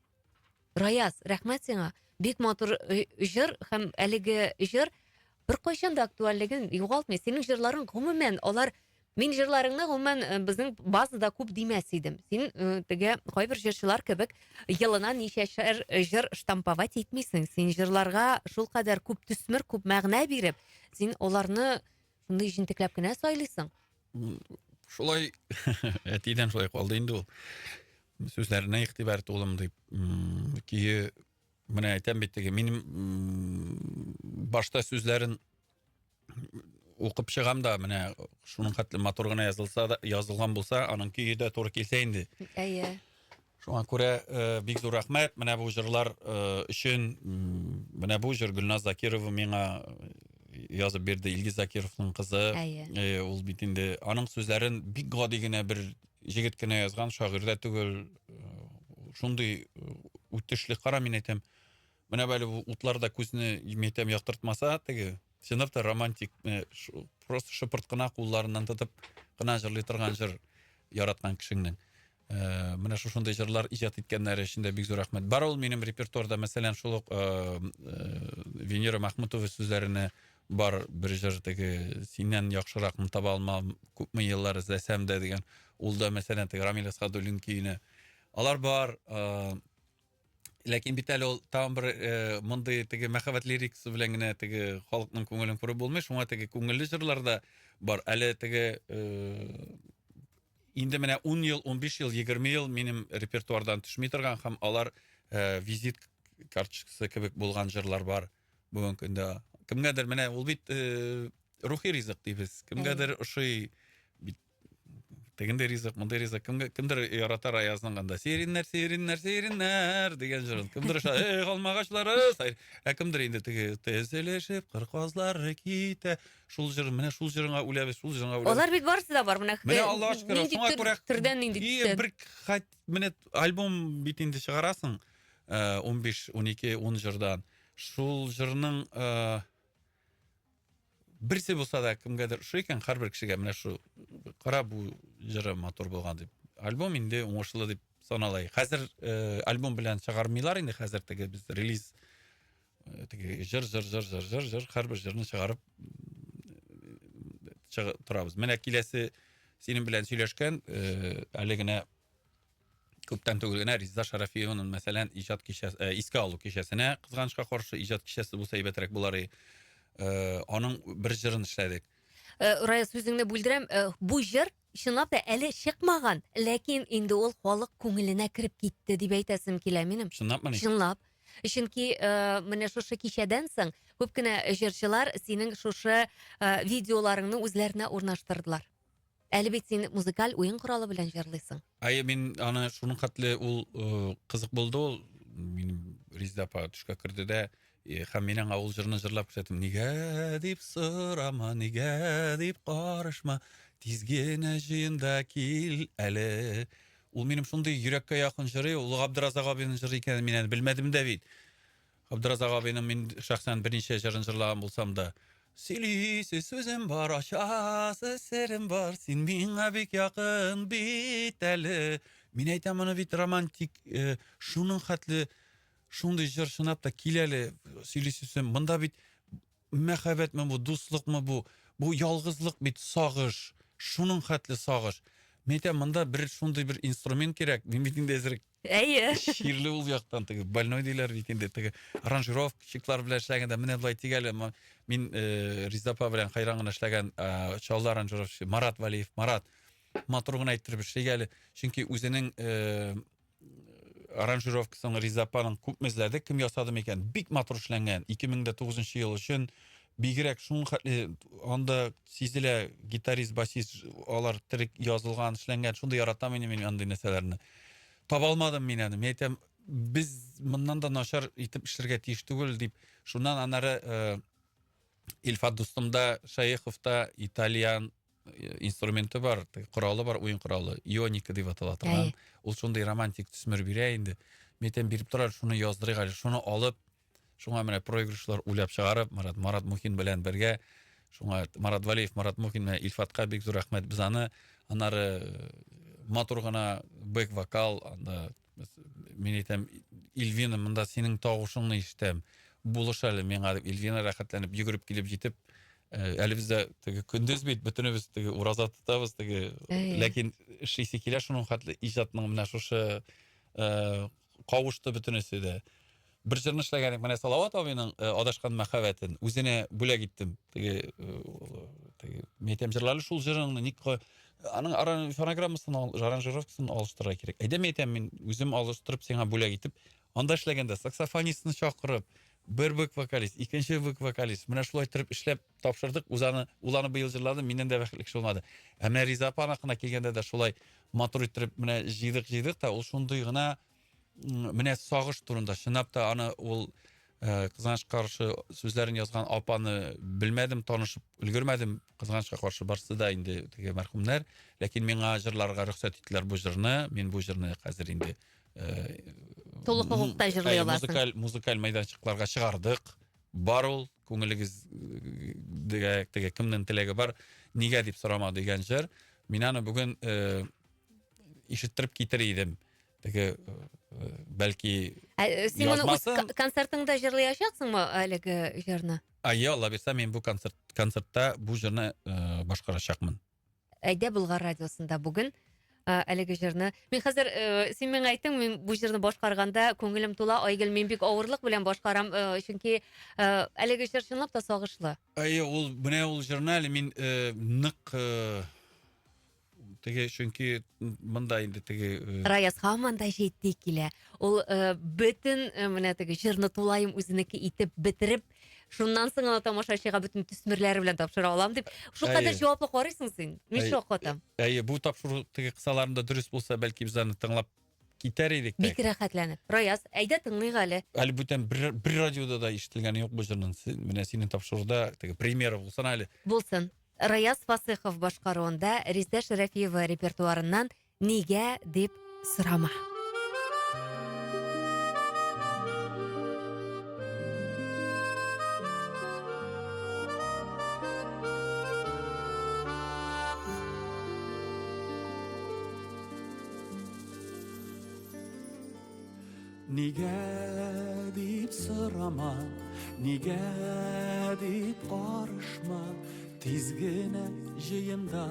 Раяз, рәхмәт сиңа. Бик матур э, җыр һәм әлеге җыр беркайчан да актуальлеген югалтмый. Синең җырларың гомумән алар мин җырларыңны гомумән э, безнең базада күп димәс идем. Син э, теге кайбер җырчылар кебек елына ничәшәр җыр штамповать итмисең. Син җырларга шулкадәр күп төсмер, күп мәгънә биреп, син аларны шундый җентекләп кенә сайлыйсың.
Шулай әтидән шулай калды инде ул. Сүзләренә игътибар ит, улым, дип. Көе менә әйтәм бит теге, минем башта сүзләрен укып чыгам да, менә шуның хәтле матур гына язылса да, язылган булса, аның көе дә туры килсә инде.
Әйе.
Шуңа күрә э, бик зур рәхмәт менә бу җырлар э, өчен. Менә бу җыр Гөлназ Закирова миңа э, язып бирде, Илгиз Закировның кызы.
Әйе.
Ул бит инде аның сүзләрен бик гади генә бер җегет кенә язган, шагыйрь дә түгел. Шундый үтешле кара мин әйтәм. Менә бәле бу утлар да күзне мин әйтәм яктыртмаса, теге чынлап та романтик, просто шыпырт кына кулларыннан тотып кына җырлый торган җыр яраткан кешеңнең. Менә шушындый җырлар иҗат иткәннәре өчен дә бик зур рәхмәт. Бар ул минем репертуарда, мәсәлән, шул ук Венера Мәхмүтова сүзләренә бар бер җыр теге синнән яхшыракны таба алмам, күпме еллар эзләсәм дә дигән. Ул да, мәсәлән, теге Рамил Әсхәдуллин көенә. Алар бар. Ләкин бит әле ул тагын бер мондый теге мәхәббәт лирикасы белән генә теге халыкның күңелен күреп булмый. Шуңа теге күңелле җырлар да бар. Әле теге инде менә 10 ел, 15 ел, 20 ел минем репертуардан төшми торган һәм алар э, визит карточкасы кебек булган җырлар бар бүгенге көндә. Кемгәдер менә ул бит э, рухи ризык дибез. Кемгәдер ошый бит тегендәй ризык, мондый ризык. Кемгә кемдер ярата Раязның анда сириннәр, сириннәр, сириннәр дигән җырын. Кемдер ошый, эх, алмагачлары, сайр. Ә кемдер инде теге тезелешеп кыр казлары китә. Шул җыр, менә шул җырыңа үләбез, шул җырыңа үләбез.
Алар бит барысы да бар. Менә
Менә Аллаһ шөкер,
нинди
шуңа
төр,
күрә
төрдән нинди
и,
төстән.
бер хат, менә альбом бит инде чыгарасың, 15, 12, 10 җырдан. Шул җырның э, берсе булса да кемгәдер ошый икән, һәрбер кешегә менә шу кара бу җыры матур булган дип. Альбом инде уңышлы дип санала. Хәзер э, альбом белән чыгармыйлар инде, хәзер теге без релиз э, теге җыр җыр җыр җыр җыр җыр һәрбер җырны чыгарып торабыз. Менә киләсе синең белән сөйләшкән, э, әле генә күптән түгел генә Резеда Шарафиеваның, мәсәлән, иҗат кичәсе, э, искә алу кичәсенә, кызганычка каршы, иҗат кичәсе булса әйбәтрәк булар иде. Аның бер җырын эшләдек.
Э, Рая, сүзеңне бүлдерәм. Э, бу җыр чынлап та әле чыкмаган, ләкин инде ул халык күңеленә кереп китте дип әйтәсем килә минем.
Чынлапмыни?
Чынлап. Чөнки э, менә шушы кичәдән соң күп кенә җырчылар синең шушы э, видеоларыңны үзләренә урнаштырдылар. Әле бит син музыкаль уен коралы белән җырлыйсың.
Әйе, мин аны шуның хәтле ул э, кызык булды ул. Минем Резеда апа төшкә керде дә, һәм мин аңа ул җырны җырлап күрсәттем. Нигә дип сорама, нигә дип карышма, тиз генә җыен да кил әле. Ул минем шундый йөрәккә якын җыры, ул Габдразак абыйның җыры икәнен мин әле белмәдем дә бит. Габдразак абыйның мин шәхсән берничә җырын җырлаган булсам да, Сөйлисе сүзем бар, ачасы серем бар, син миңа бик якын бит әле. Мин әйтәм моны бит романтик, э, шуның хәтле шундый җыр чынлап та кил әле, сөйлисе сүзем. Монда бит мәхәббәтме бу, дуслыкмы бу? Бу ялгызлык бит, сагыш. Шуның хәтле сагыш. Мин әйтәм, монда бер шундый бер инструмент кирәк. Мин бит инде әзрәк
Әйе.
Чирле ул яктан теге больной диләр бит инде теге аранжировщиклар белән эшләгәндә менә болай тик әле мин э, Риза апа белән хәйран гына эшләгән э, Чаллы аранжировщик Марат Валиев Марат матур гына иттереп эшли әле чөнки үзенең э, аранжировкасын Риза апаның күпме эзләдек кем ясады микән бик матур эшләнгән 2009 ел өчен бигрәк шуның хәтле анда сизелә гитарист басист алар терек язылган эшләнгән шундый яратам инде мин андый нәрсәләрне таба алмадым мин аны мин әйтәм без моннан да начар итеп эшләргә тиеш түгел дип шуннан аннары э, Илфат дустымда Шәеховта итальян э, инструменты бар коралы бар уен коралы ионика дип атала торган ул шундый романтик төсмер бирә инде мин әйтәм биреп тор әле шуны яздырыйк әле шуны алып Шуңа менә проигрышлар уйлап чыгарып, Марат, Марат Мухин белән бергә, шуңа Марат Валиев, Марат Мухин менә Илфатка бик зур рәхмәт. Без аны аннары э, матур гына бэк вокал, анда мин әйтәм, Ильвина, монда синең тавышыңны ишетәм. Булыш әле миңа дип Ильвина рәхәтләнеп йөгереп килеп җитеп, э, әле без дә теге көндез бит бөтенебез теге ураза тотабыз теге, ләкин эшлисе килә шуның хәтле иҗатның менә шушы э, кавышты бөтенесе дә. Бер җырны эшләгән идек, менә Салават абыйның э, Адашкан мәхәббәтен үзенә бүләк иттем. Теге, э, теге, мин әйтәм, җырла әле шул җырыңны, ник аның фонограммасын, аранжировкасын алыштырырга кирәк. Әйдә, мин әйтәм, мин үзем алыштырып сиңа бүләк итеп, анда эшләгәндә саксофонистны чакырып, бер бэк вокалист, икенче бэк вокалист, менә шулай иттереп эшләп тапшырдык. Үзе аны, ул аны быел җырлады, миннән дә бәхетле кеше булмады. Ә менә Риза апаныкына килгәндә дә шулай матур иттереп менә җыйдык-җыйдык та, ул шундый гына менә сагыш турында чынлап та аны ул э, кызганычка каршы сүзләрен язган апаны белмәдем, танышып өлгермәдем. Кызганычка каршы барсы да инде теге мәрхүмнәр. Ләкин миңа җырларга рөхсәт иттеләр бу җырны. Мин бу җырны хәзер инде э,
тулы хокукта җырлый аласың.
Музыкаль музыкаль мәйданчыкларга чыгардык. Бар ул күңелегездә теге кемнең теләге бар, нигә дип сорама дигән җыр. Мин аны бүген э, ишеттереп китер идем. Теге э, бәлки
Ә, э, син моны үз концертыңда җырлаячаксыңмы әлеге җырны?
Әйе, Алла бирсә, мин бу концерт концертта бу җырны э, башкарачакмын.
Әйдә Болгар радиосында бүген әлеге җырны. Мин хәзер син миңа әйттең, мин бу җырны башкарганда күңелем тула, Айгөл, мин бик авырлык белән башкарам, чөнки әлеге җыр чынлап та сагышлы.
Әйе, ул менә ул җырны әле мин нык теге чөнки монда инде теге
э, Раяз һаман да җитди килә. Ул э, бөтен э, менә теге җырны тулаем үзенеке итеп бетереп, шуннан соң гына тамашачыга бөтен төсмерләре белән тапшыра алам дип, шулкадәр җаваплы карыйсың син. Мин шаккатам.
Әйе, бу тапшыру теге кысаларында дөрес булса, бәлки без аны тыңлап китәр идек
тә. Бик рәхәтләнеп. Раяз, әйдә тыңлыйк әле.
Әле бүтән бер, бер радиода да ишетелгәне юк бу җырның. Менә синең тапшыруда теге премьера булсын әле.
Булсын. Раяз Фасыйхов башкаруында Рездә Шәрәфиева репертуарыннан Нигә дип сорама.
Нигә дип сорама, нигә дип карышма, тиз генә җыенда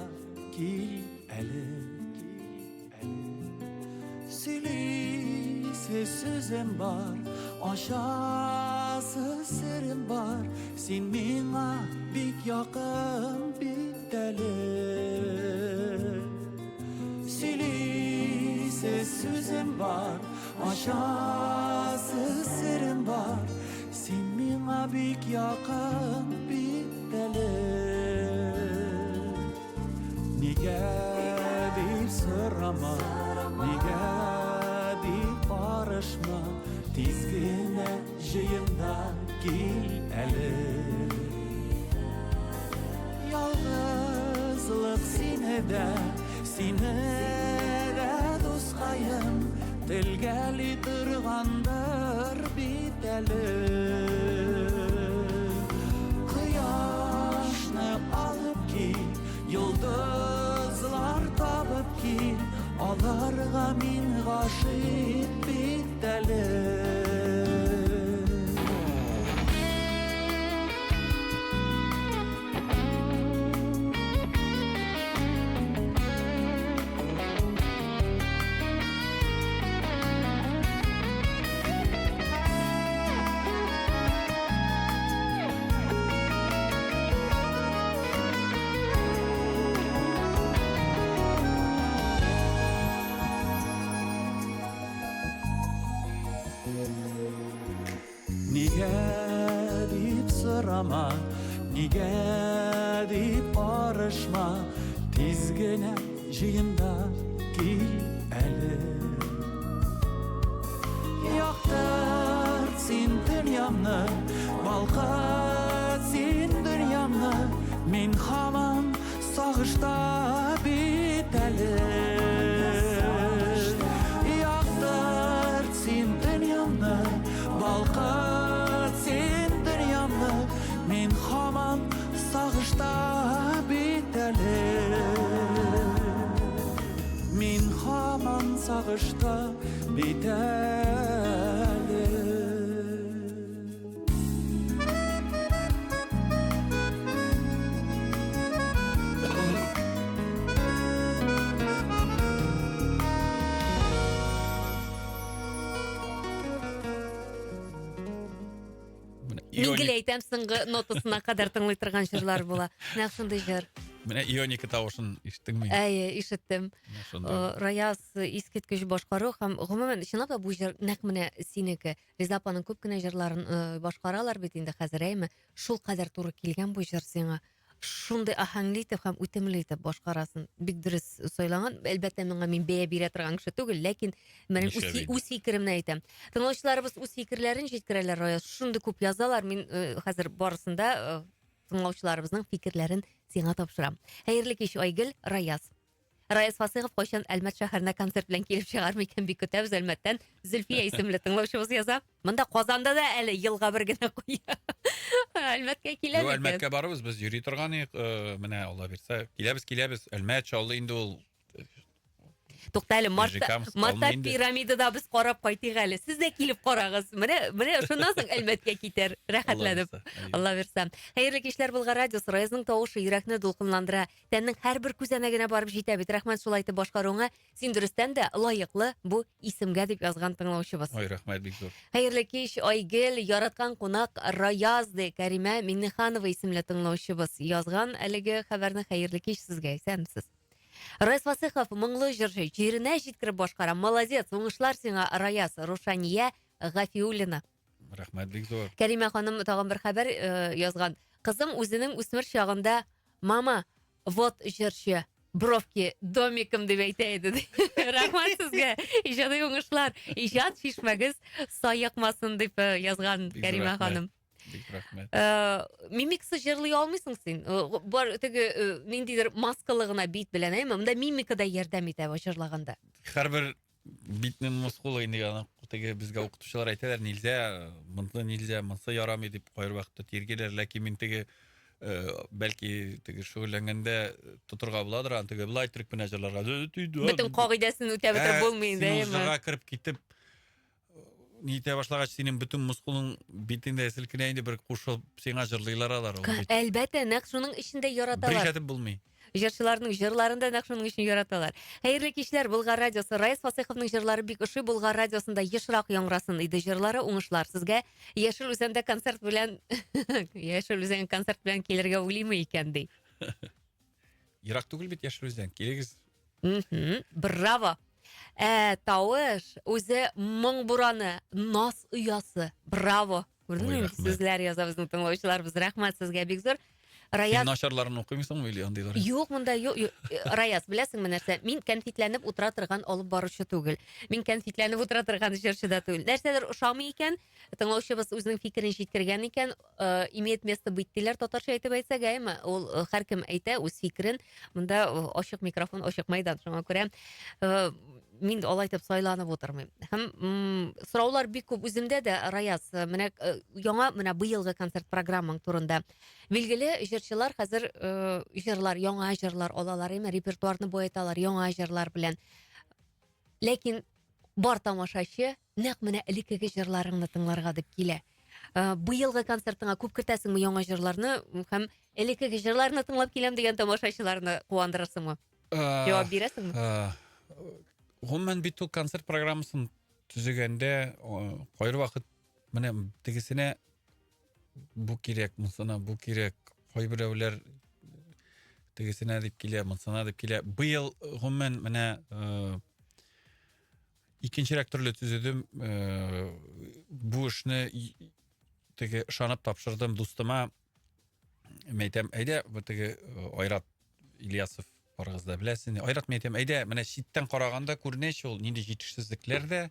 кил әле. Сөйлисе сүзем бар, ачасы серем бар, син миңа бик якын бит. әле. Сөйлисе сүзем бар, ачасы серем бар. Син миңа бик якын бит әле. Нигә дип сорама, нигә дип карышма, тиз генә җыенда кил әле. Ялгызлык сине дә, сине дә, дускаем, телгәли торгандыр бит әле. Кояшны алып кил, йолдызлар табып кил, аларга мин гашыйк бит әле. Нигә дип сорама, нигә дип карышма, тиз генә җыенда кил әле. Яктырт син дөньямны, балкыт син дөньямны, мин һаман сагышта бит әле. Яктырт син дөньямны, балкыт син дөньямны, мин һаман сагышта бит әле. Мин һаман сагышта бит әле.
Мин гел әйтәм, соңгы нотасына кадәр тыңлый торган җырлар була. Нәкъ шундый җыр.
Менә ионика тавышын ишеттеңме?
Әйе, ишеттем. Раяз искиткеч башкару һәм гомумән чынлап та бу җыр нәкъ менә синеке. Риза апаның күп кенә җырларын башкаралар бит инде хәзер, әйме? Шул кадәр туры килгән бу җыр сиңа. Шундый аһәңле итеп һәм үтемле итеп башкарасын. Бик дөрес сайланган. Әлбәттә, моңа мин бәя бирә торган кеше түгел, ләкин менә үз, үз фикеремне әйтәм. Тыңлаучыларыбыз үз фикерләрен җиткерәләр, Раяз. Шундый күп язалар. Мин э, хәзер барысын да э, тыңлаучыларыбызның фикерләрен сиңа тапшырам. Хәерле кич, Айгөл, Раяз. Раяз Фасыйхов кайчан Әлмәт шәһәренә концерт белән килеп чыгар микән, бик көтәбез Әлмәттән. Зөлфия исемле тыңлаучыбыз яза. Монда Казанда да әле елга бер генә куя. Әлмәткә килә
микән? Әлмәткә барабыз, без йөри торган идек, э, менә Алла бирсә, киләбез, киләбез. Әлмәт, Чаллы инде ул
Тукта әле, мартта, мартта пирамидада без карап кайтыйк әле. Сез дә килеп карагыз. Менә, менә шуннан соң Әлмәткә китәр, рәхәтләнеп. Алла бирсә. Хәерле кичләр, Болгар радиосы. Раязның тавышы йөрәкне дулкынландыра. Тәннең һәрбер күзәнәгенә барып җитә бит. Рәхмәт шулай итеп башкаруыңа. Син дөрестән дә лаеклы бу исемгә дип язган тыңлаучыбыз.
Ой, рәхмәт бик зур.
Хәерле кич, Айгел, яраткан кунак Раяз ди Кәримә Миңнеханова исемле тыңлаучыбыз язган әлеге хәбәрне. Хәерле кич сезгә, исәнмесез. Раяз Фасыйхов моңлы җырчы, җиренә җиткереп башкара. Молодец, уңышлар сиңа, Раяз. Рушания Гафиуллина.
Рәхмәт бик зур.
Кәримә ханым тагын бер хәбәр э, язган. Кызым үзенең үсмер чагында мама, вот җырчы, бровки домиком дип әйтә иде. Рәхмәт сезгә. Иҗади уңышлар. Иҗат чишмәгез саекмасын дип э, язган Кәримә ханым.
Бик рәхмәт.
Э, мимиксыз җырлый алмыйсың син. Э, бар теге ниндидер маскалы гына бит белән, әйме? Монда мимика да ярдәм итә җырлаганда.
Һәрбер битнең мускулы инде аны теге безгә укытучылар әйтәләр, нельзя, монысы нельзя, монысы ярамый дип кайбер вакытта тиргиләр, ләкин мин теге э, бәлки теге шөгыльләнгәндә тотырга буладыр аны теге былай иттереп кенә җырларга.
Бөтен кагыйдәсен үтәп бетереп ә, булмый инде.
Син җырга кереп китеп ни итә башлагач, синең бөтен мускулың битеңдә селкенә инде бер кушылып сиңа җырлыйлар алар.
Әлбәттә, нәкъ шуның өчен дә яраталар.
Бер ишетеп булмый.
Җырчыларның җырларын да нәкъ шуның өчен яраталар. Хәерле кичләр, Болгар радиосы. Раяз Фасыйховның җырлары бик ошый. Болгар радиосында ешрак яңгырасын иде җырлары. Уңышлар сезгә. Яшел Үзәндә концерт белән Яшел Үзән концерт белән килергә уйлыймы икән ди.
Ерак түгел бит Яшел Үзән. Килегез.
Браво! Ә, тавыш үзе моң бураны, наз оясы. Браво! Күрдеңме? Сүзләр яза безнең тыңлаучыларыбыз. Рәхмәт сезгә бик зур.
Раяз. Син начарларын укымыйсыңмы или андыйлар?
Юк, монда юк. Раяз, беләсеңме нәрсә? Мин кәнфитләнеп утыра торган алып баручы түгел. Мин кәнфитләнеп утыра торган җырчы да түгел. Нәрсәдер ошамый икән, тыңлаучыбыз үзенең фикерен җиткергән икән, э, имеет место быть диләр татарча әйтеп әйтсәк, әйме? Ул э, һәркем әйтә үз фикерен. Монда э, ачык микрофон, ачык мәйдан. Шуңа күрә мин алай итеп сайланып утырмыйм. Һәм сораулар бик күп үземдә дә, Раяз, менә яңа менә быелгы концерт программаң турында. Билгеле, җырчылар хәзер э, җырлар, яңа җырлар алалар, әйме, репертуарны баеталар яңа җырлар белән. Ләкин бар тамашачы нәкъ менә элеккеге җырларыңны тыңларга дип килә. Э, быелгы концертыңа күп кертәсеңме яңа җырларны һәм элеккеге җырларны тыңлап киләм дигән тамашачыларны куандырырсыңмы?
Э,
Җавап бирәсеңме?
Гомумән бит ул концерт программасын төзегәндә кайвакыт менә тегесенә бу кирәк, монсына бу кирәк. Кайберәүләр тегесенә дип килә, монсына дип килә. Быел гомумән менә э, икенчерәк төрле төзедем. Э, бу эшне теге ышанып тапшырдым дустыма. Мәйтәм, әйдә, бу теге э, Айрат Ильясов барыгыз да беләсез. Айрат мин әйтәм, әйдә, менә читтән караганда күренә ул нинди җитешсезлекләр дә.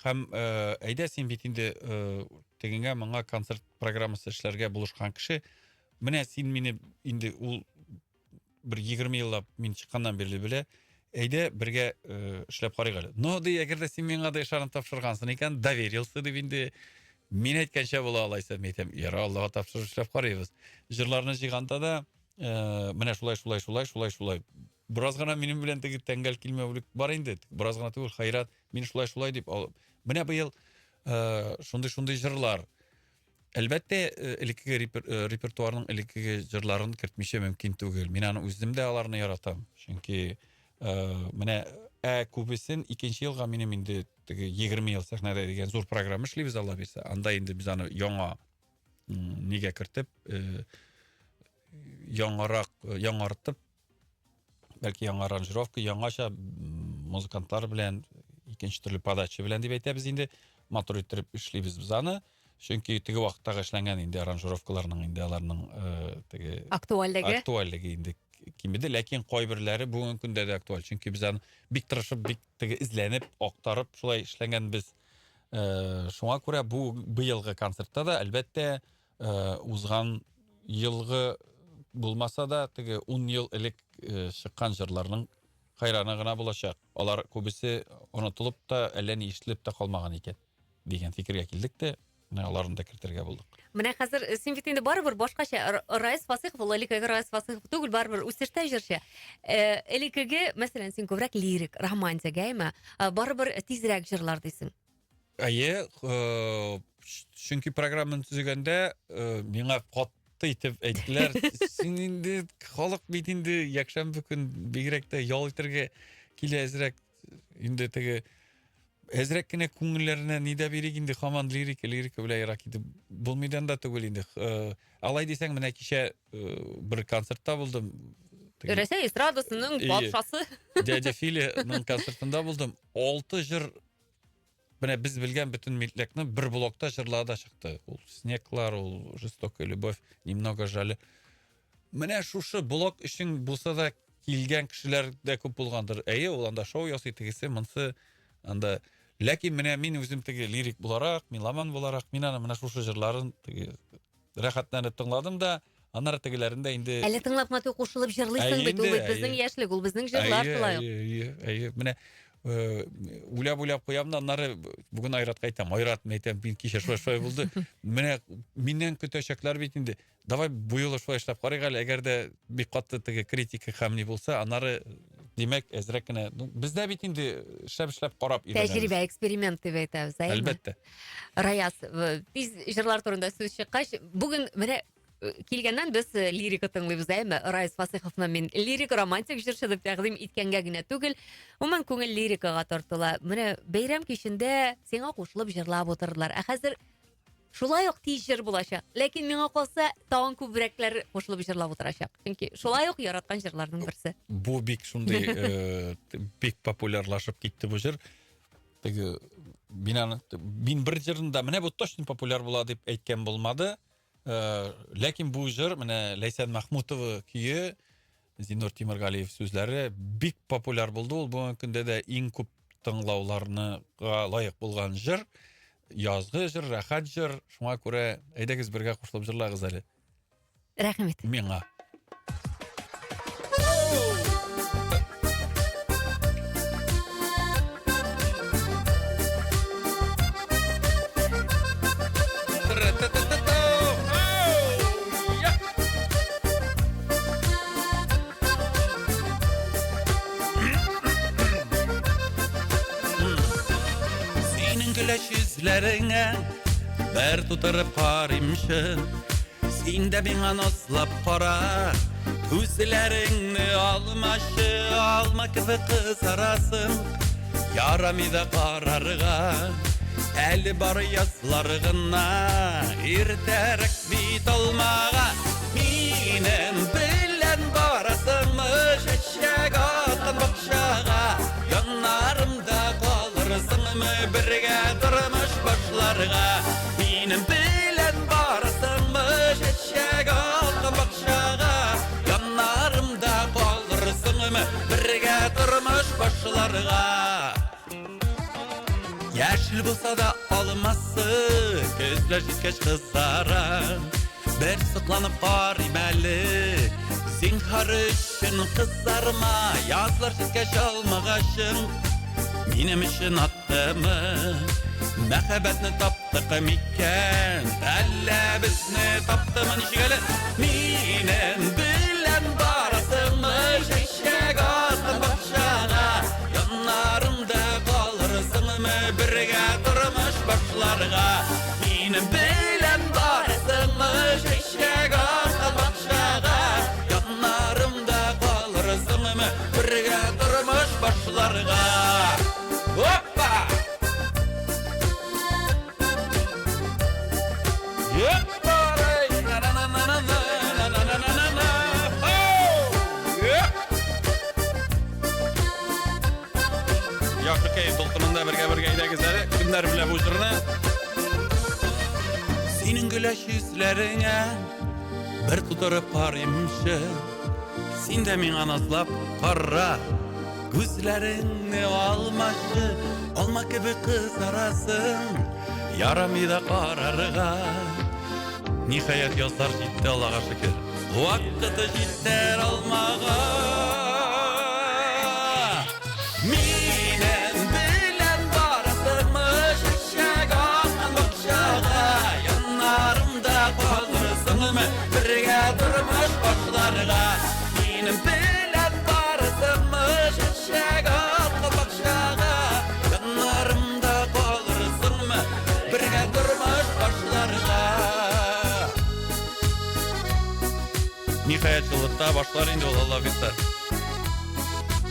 Һәм э, әйдә син бит инде э, тегеңә моңа концерт программасы эшләргә булышкан кеше. Менә син мине инде ул бер 20 еллап мин чыкканнан бирле белә. Әйдә бергә э, эшләп карыйк әле. Но ди, әгәр дә син миңа да ышанып тапшыргансың икән, доверился дип инде мин әйткәнчә була алайса, мин әйтәм, яра Аллага тапшырып эшләп карыйбыз. Җырларны җыйганда да Э, менә шулай, шулай, шулай, шулай, шулай. Бераз гына минем белән теге тәңгәл килмәүлек бар инде. Бераз гына түгел, хайрат, мин шулай, шулай дип алып. Менә быел э, шундый-шундый җырлар. Әлбәттә, э, элеккеге репер, репертуарның элеккеге җырларын кертмичә мөмкин түгел. Мин аны үзем дә аларны яратам. Чөнки менә ә күбесен икенче елга минем инде теге 20 ел сәхнәдә дигән зур программа эшлибез, Алла бирсә. Анда инде без аны яңа нигә кертеп э, яңарак э, яңартып бәлки яңа аранжировка яңача музыкантлар белән икенче төрле подача белән дип әйтәбез инде матур иттереп эшлибез без аны чөнки теге вакыттагы эшләнгән инде аранжировкаларның инде аларның э, теге
актуальлеге
актуальлеге инде кимеде ләкин кайберләре бүгенге көндә дә актуаль чөнки без аны бик тырышып бик теге эзләнеп актарып шулай эшләгәнбез Э, шуңа күрә бу быелгы концертта да әлбәттә э, узган елгы булмаса да теге 10 ел элек э, чыккан җырларның хайраны гына булачак. Алар күбесе онытылып та, әллә ни ишетелеп тә калмаган икән дигән фикергә килдек тә, менә аларны да кертергә булдык.
Менә хәзер син бит инде барыбер башкача Раис Фасыйхов ул элеккеге Раис Фасыйхов түгел, барыбер үсештә җырчы. Элеккеге, мәсәлән, син күбрәк лирик, романтик, әйме? Барыбер тизрәк җырлар дисең.
Әйе, чөнки программаны төзегәндә миңа катты итеп әйттеләр, син инде халык бит инде якшәмбе көн бигрәк тә ял итәргә килә әзрәк инде теге әзрәк кенә күңелләренә ни дә бирик инде һаман лирика лирика белән ерак китеп булмыйдан да түгел инде э, алай дисәң менә кичә э, бер концертта булдым
Рәсәй эстрадасының патшасы
дядя Филиның концертында булдым алты җыр менә без белгән бөтен милләтне бер блокта җырлады да чыкты ул снеглар ул жестокая любовь немного жаль Менә шушы блок өчен булса да килгән кешеләр дә күп булгандыр. Әйе, ул анда шоу ясый, тегесе, монсы анда. Ләкин менә мин үзем теге лирик буларак, меломан буларак, мин аны менә шушы җырларын теге рәхәтләнеп тыңладым да, аннары тегеләрен дә инде
Әле тыңлап матур кушылып җырлыйсың бит, ул бит безнең яшьлек, ул безнең җырлар шулай ук.
Әйе, әйе, менә э, уйлап-уйлап куям да, аннары бүген Айратка әйтәм, Айрат, мин әйтәм, мин кичә шулай шулай булды. Менә миннән көтәчәкләр бит инде. Давай бу юлы шулай эшләп карыйк әле, әгәр дә бик катты теге критика һәм ни булса, аннары димәк, әзрәк кенә. Ну, бездә бит инде эшләп-эшләп карап
өйрәнәбез. Тәҗрибә, эксперимент дип әйтәбез, әйеме?
Әлбәттә.
Раяз, э, тиз җырлар турында сүз чыккач, бүген менә э, килгәннән без э, лирика тыңлыйбыз, әйеме? Раяз Фасыйховны мин лирик романтик җырчы дип тәкъдим иткәнгә генә түгел, гомумән күңел лирикага тартыла. Менә бәйрәм кичендә сиңа кушылып җырлап утырдылар. Ә хәзер. Шулай ук тиз җыр булачак. Ләкин миңа калса, тагын күбрәкләр кушылып җырлап утырачак. Чөнки шулай ук яраткан җырларның берсе.
Бу бик шундый э, бик популярлашып китте бу җыр. Теге мин аны мин бер җырында менә бу точно популяр була дип әйткән булмады. Э, ләкин бу җыр менә Ләйсән Махмутова көе, Зиннур Тимергалиев сүзләре бик популяр булды. Ул бүгенге көндә дә иң күп тыңлауларныга лаек булган җыр. Язгы җыр, рәхәт җыр. Шуңа күрә әйдәгез бергә кушылып җырлагыз әле.
Рәхмәт.
Миңа. Синең көләч йөзләреңә бер тутырып карыймчы. Син дә миңа назлап кара. Күзләреңне алмачы, алма кебек кызарасың. Ярамый да карарга. Әле бар язлар гына, иртәрәк бит алмага. Минем белән барасыңмы чәчәк аткан бакчага? Яннарымда калырсыңмы бергә тормыш башларга? Минем белән барасыңмы чәчәк аткан бакчага? Яннарымда калырсыңмы бергә тормыш башларга? Яшел булса да алмасы, көзләр җиткәч кызара. Бер сокланып карыйм әле, зинһар өчен кызарма, язлар җиткәч алмагачың минем өчен аттымы? Мәхәббәтне таптык микән, әллә безне таптымы ничек әле? Минем белән барасыңмы чәчәк аткан бакчага? Яннарымда калырсыңмы бергә тормыш башларга? Минем белән барасыңмы чәчәк аткан бакчага? Яннарымда калырсыңмы бергә тормыш башларга? Опа! Яхшы кәеф дулкынында бергә бергә әйдәгез әле. Кемнәр белә бу җырны? Синең гөләч йөзләреңә бер тутырып карыймчы. Син дә миңа назлап кара. Күзләреңне алмачы, алма кебек кызарасың. Ярамый да карарга. Ниһаять язлар җитте, Аллага шөкер. Вакыты җитәр алмага. Минем белән барасыңмы чәчәк аткан бакчага? Яннарымда калырсыңмы бергә тормыш башларга? Минем белән барасыңмы чәчәк аткан бакчага? Яннарымда калырсыңмы бергә тормыш башларга? Ниһаять җылытта башлар инде ул Алла бирсә.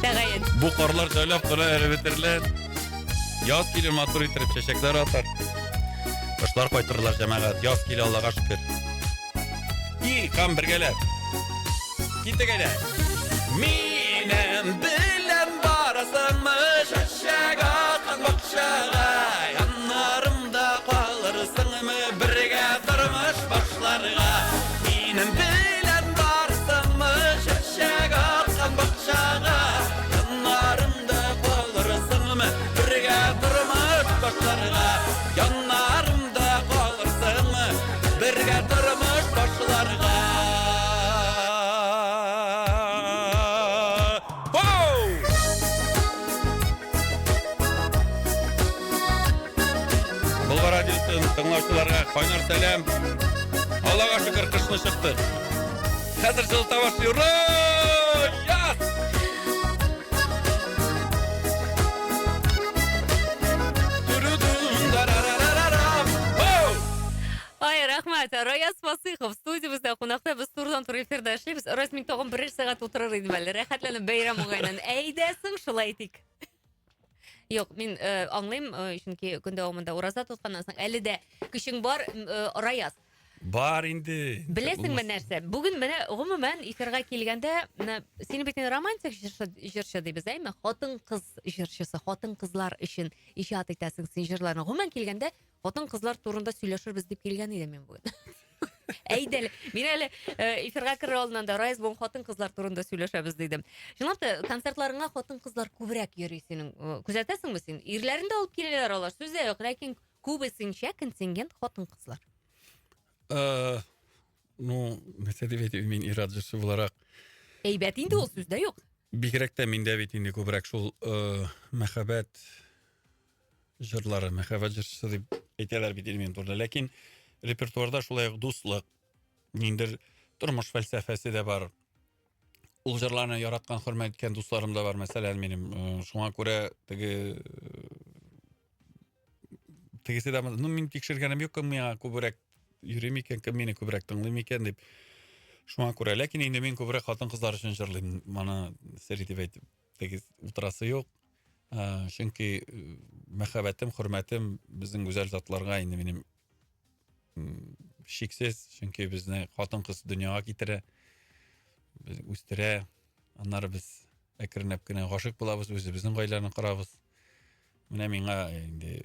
Тәгаен.
Бу карлар җайлап кына эреп бетерләр. Яз килер матур итеп чәчәкләр атар. Кошлар кайтырлар җәмәгать. Яз килә Аллага шөкер. И, һәм бергәләп. Киттек әйдә. Минем белән барасыңмы чәчәк аткан бакчага? Яннарымда калырсыңмы бергә тормыш башларга? Минем белән барасыңмы чәчәк аткан бакчага? Яннарымда калырсыңмы бергә тормыш башларга? Яннарымда калырсыңмы бергә тормыш башларга? Воу! Болгар радиосын тыңлаучыларга кайнар сәлам. Аллага шөкер, кышны чыкты. Хәзер җылыта башлый. Ура! Яз!
Ай, рәхмәт. Раяз Фасыйхов студиябездә кунакта. Без турыдан-туры эфирда эшлибез. Раяз, мин тагын берәр сәгать утырыр идем әле. Рәхәтләнеп бәйрәм уңаеннан. Әйдә соң, шулай итик. Юк, мин э, аңлыйм, э, чөнки көн дәвамында ураза тотканнан соң әле дә көчең бар, э, Раяз.
Бар инде.
Беләсеңме нәрсә? Бүген менә гомумән эфирга килгәндә, менә сине бит инде романтик җырчы, җырчы дибез, әйме? Хатын-кыз җырчысы, хатын-кызлар өчен иҗат итәсең син җырларны. Гомумән килгәндә, хатын-кызлар турында сөйләшербез дип килгән идем мин бүген. Әйдә әле, мин әле э, эфирга керер алдыннан да Раяз бүген хатын-кызлар турында сөйләшәбез дидем. Чынлап та концертларыңа хатын-кызлар күбрәк йөри синең. Э, Күзәтәсеңме син? Ирләрен дә алып киләләр алар, сүз дә юк, ләкин күбесенчә контингент хатын-кызлар.
Э, ну, нәрсә дип әйтим, мин ир-ат җырчы буларак.
Әйбәт инде ул, сүз дә юк.
Бигрәк тә миндә бит инде күбрәк шул э, мәхәббәт җырлары, мәхәббәт җырчысы дип әйтәләр бит инде минем турында. Ләкин репертуарда шулай ук дуслык, ниндер тормыш фәлсәфәсе дә бар. Ул җырларны яраткан, хөрмәт иткән дусларым да бар, мәсәлән, минем. Э, шуңа күрә теге э, тегесе дә, ну, мин тикшергәнем юк, кем миңа күбрәк йөри микән, кем мине күбрәк тыңлый микән дип. Шуңа күрә, ләкин инде мин күбрәк хатын-кызлар өчен җырлыйм. Моны сер итеп әйтеп, теге утырасы юк. Э, чөнки э, мәхәббәтем, хөрмәтем безнең гүзәл затларга инде минем шиксез, чөнки безне хатын-кыз дөньяга китерә, без үстерә, аннары без әкренләп кенә гашыйк булабыз, үзебезнең гаиләне корабыз. Менә миңа инде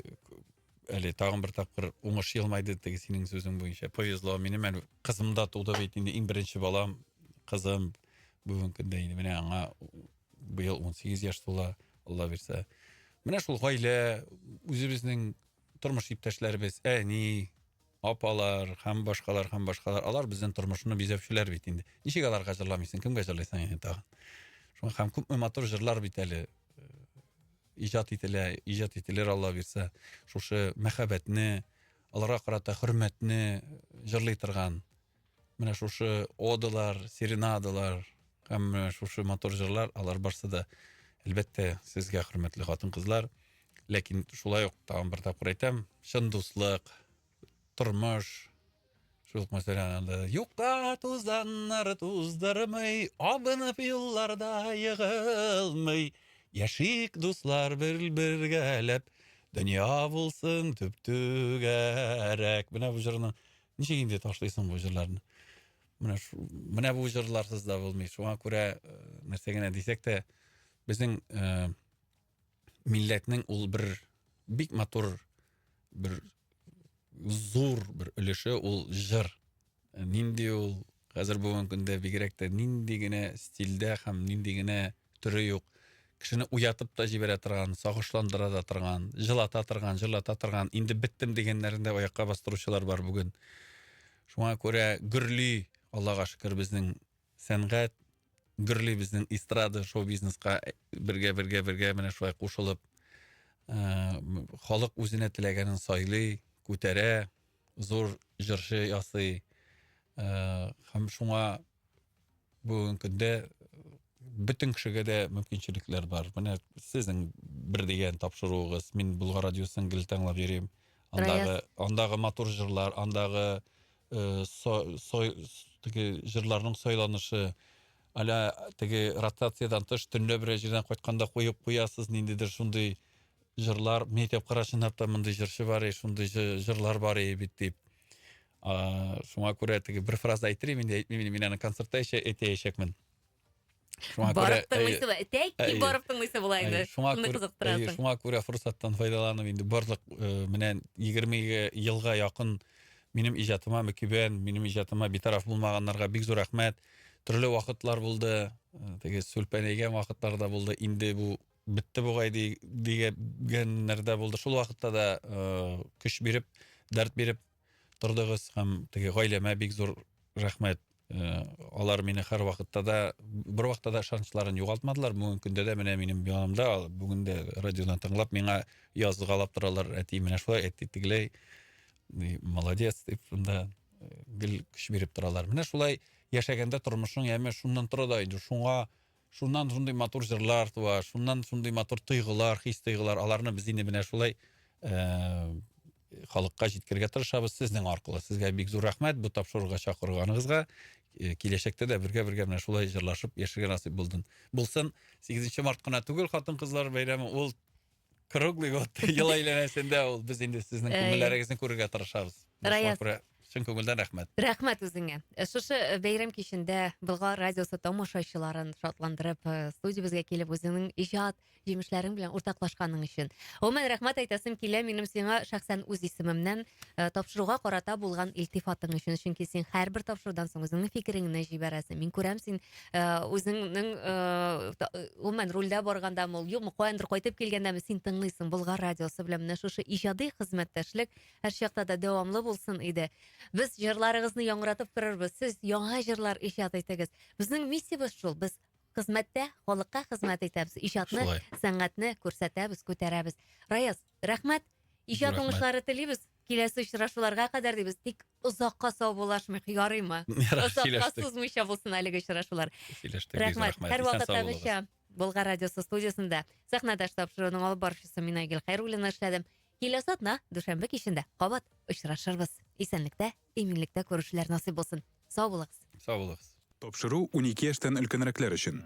әле тагын бер тапкыр уңыш елмайды теге синең сүзең буенча. Повезло, минем әле кызым да туды бит инде, иң беренче балам, кызым бүгенге көндә инде менә аңа быел 18 яшь тула, Алла бирсә. Менә шул гаилә, үзебезнең тормыш иптәшләребез, әни, апалар һәм башкалар һәм башкалар, алар безнең тормышны бизәүчеләр бит инде. Ничек аларга җырламыйсың, кемгә җырлыйсың инде тагын? Шуңа һәм күпме матур җырлар бит әле э, иҗат ителә, иҗат ителер Алла бирсә. Шушы мәхәббәтне, аларга карата хөрмәтне җырлый торган Менә шушы одалар, серенадалар һәм менә шушы матур җырлар, алар барсы да, әлбәттә, сезгә, хөрмәтле хатын-кызлар. Ләкин шулай ук тагын бер тапкыр әйтәм, чын дуслык, тормыш, шул ук мәсәлән, анда юкка тузаннар туздырмый, абынып юлларда егылмый. Яшик, дуслар, бер-бергәләп, дөнья булсын төп-түгәрәк. Менә бу җырның Ничек инде ташлыйсың бу җырларны? Менә шу, менә бу җырларсыз да булмый. Шуңа күрә э, нәрсә генә дисәк тә, безнең э, милләтнең ул бер бик матур бер зур бер өлеше ул җыр. Нинди ул хәзер бүгенге көндә бигрәк тә нинди генә стильдә һәм нинди генә төре юк. Кешене уятып та җибәрә торган, сагышландыра да торган, җылата торган, җырлата торган, инде беттем дигәннәрен дә аякка бастыручылар бар бүген. Шуңа күрә гөрли, Аллага шөкер, безнең сәнгать, гөрли безнең эстрада, шоу-бизнеска бергә, бергә, бергә менә шулай кушылып, э, халык үзенә теләгәнен сайлый, күтәрә, зур җырчы ясый. Э, һәм шуңа Бүгенге көндә бөтен кешегә дә мөмкинчелекләр бар. Менә сезнең бер дигән тапшыруыгыз, мин Болгар радиосын гел тыңлап йөрим. Андагы, андагы матур җырлар, андагы э, со, сой, теге җырларның сайланышы, аля теге ротациядән тыш төнлә берәр җирдән кайтканда куеп куясыз ниндидер шундый җырлар. Мин әйтәм, кара, чынлап та мондый җырчы бар, шундый җырлар бар бит дип. Шуңа күрә теге бер фраза әйтер инде, әйтмим инде, мин аны концертта әйтәячәкмен.
Шуңа күрә барып тыңлыйсы була. Тәки барып тыңлыйсы була инде.
Шуңа күрә, шуңа күрә форсаттан файдаланып инде барлык э, менә 20 елга якын минем иҗатыма мөкибән, минем иҗатыма битараф булмаганнарга бик зур рәхмәт. Төрле вакытлар булды, э, теге сүлпәнәйгән вакытлар да булды. Инде бу бетте бугай дигәннәр дә булды. Шул вакытта да э, көч биреп, дәрт биреп тордыгыз һәм теге гаиләмә бик зур рәхмәт. Э, алар мине һәр вакытта да, бер вакытта да ышанычларын югалтмадылар. Бүгенге көндә дә менә минем янымда, бүген дә радиодан тыңлап миңа язгалап торалар. Әти менә шулай, әти тегеләй, молодец дип шунда э, гел көч биреп торалар. Менә шулай яшәгәндә тормышың яме шуннан тора да инде. Шуңа Шуннан шундый матур җырлар туа, шуннан шундый матур тойгылар, хис-тойгылар. Аларны без инде менә шулай э, халыкка җиткерергә тырышабыз сезнең аркылы. Сезгә бик зур рәхмәт бу тапшыруга чакырганыгызга. Э, киләчәктә дә бергә-бергә менә шулай җырлашып яшәргә насыйп булдын. Булсын. 8 март кына түгел хатын-кызлар бәйрәме, ул Круглый год ел әйләнәсендә ул без инде сезнең күңелләрегезне күрергә тырышабыз.
Раяз.
Чын күңелдән рәхмәт.
Рәхмәт үзеңә. Шушы бәйрәм кичендә Болгар радиосы тамашачыларын шатландырып, студиябезгә килеп үзеңнең иҗат җимешләрең белән уртаклашканың өчен. Гомумән, рәхмәт әйтәсем килә минем сиңа шәхсән үз исемемнән э, тапшыруга карата булган илтифатың өчен. Чөнки син һәрбер тапшырудан соң үзеңнең фикереңне җибәрәсең. Мин күрәм син э, үзеңнең э, гомумән рульдә баргандамы ул, юкмы, каяндыр кайтып килгәндәме син тыңлыйсың Болгар радиосы белән менә шушы иҗади хезмәттәшлек һәрчакта да дәвамлы булсын иде. Без җырларыгызны яңгыратып торырбыз. Сез яңа җырлар иҗат итегез. Безнең миссиябез шул. Без хезмәттә халыкка хезмәт итәбез, иҗатны,
Шулай.
сәнгатьне күрсәтәбез, күтәрәбез. Раяз, рәхмәт. Иҗат
Рәхмәт.
уңышлары телибез. Киләсе очрашуларга кадәр дибез. Тик озакка саубуллашмыйк, ярыймы?
Ярар,
Озакка
сөйләштек.
сузмыйча булсын әлеге очрашулар.
Сөйләштек. Бик
Рәхмәт.
Рәхмәт. Исән сау булыгыз.
Һәрвакыттагыча Болгар радиосы студиясендә сәхнәдәш тапшыруының алып баручысы мин Айгөл Хәйруллина эшләдем. Киләсе атна дүшәмбе кичендә кабат очрашырбыз. Исәнлектә, иминлектә күрешүләр насыйп булсын. Сау булыгыз.
Сау булыгыз.
Тапшыру 12 яшьтән өлкәнрәкләр өчен.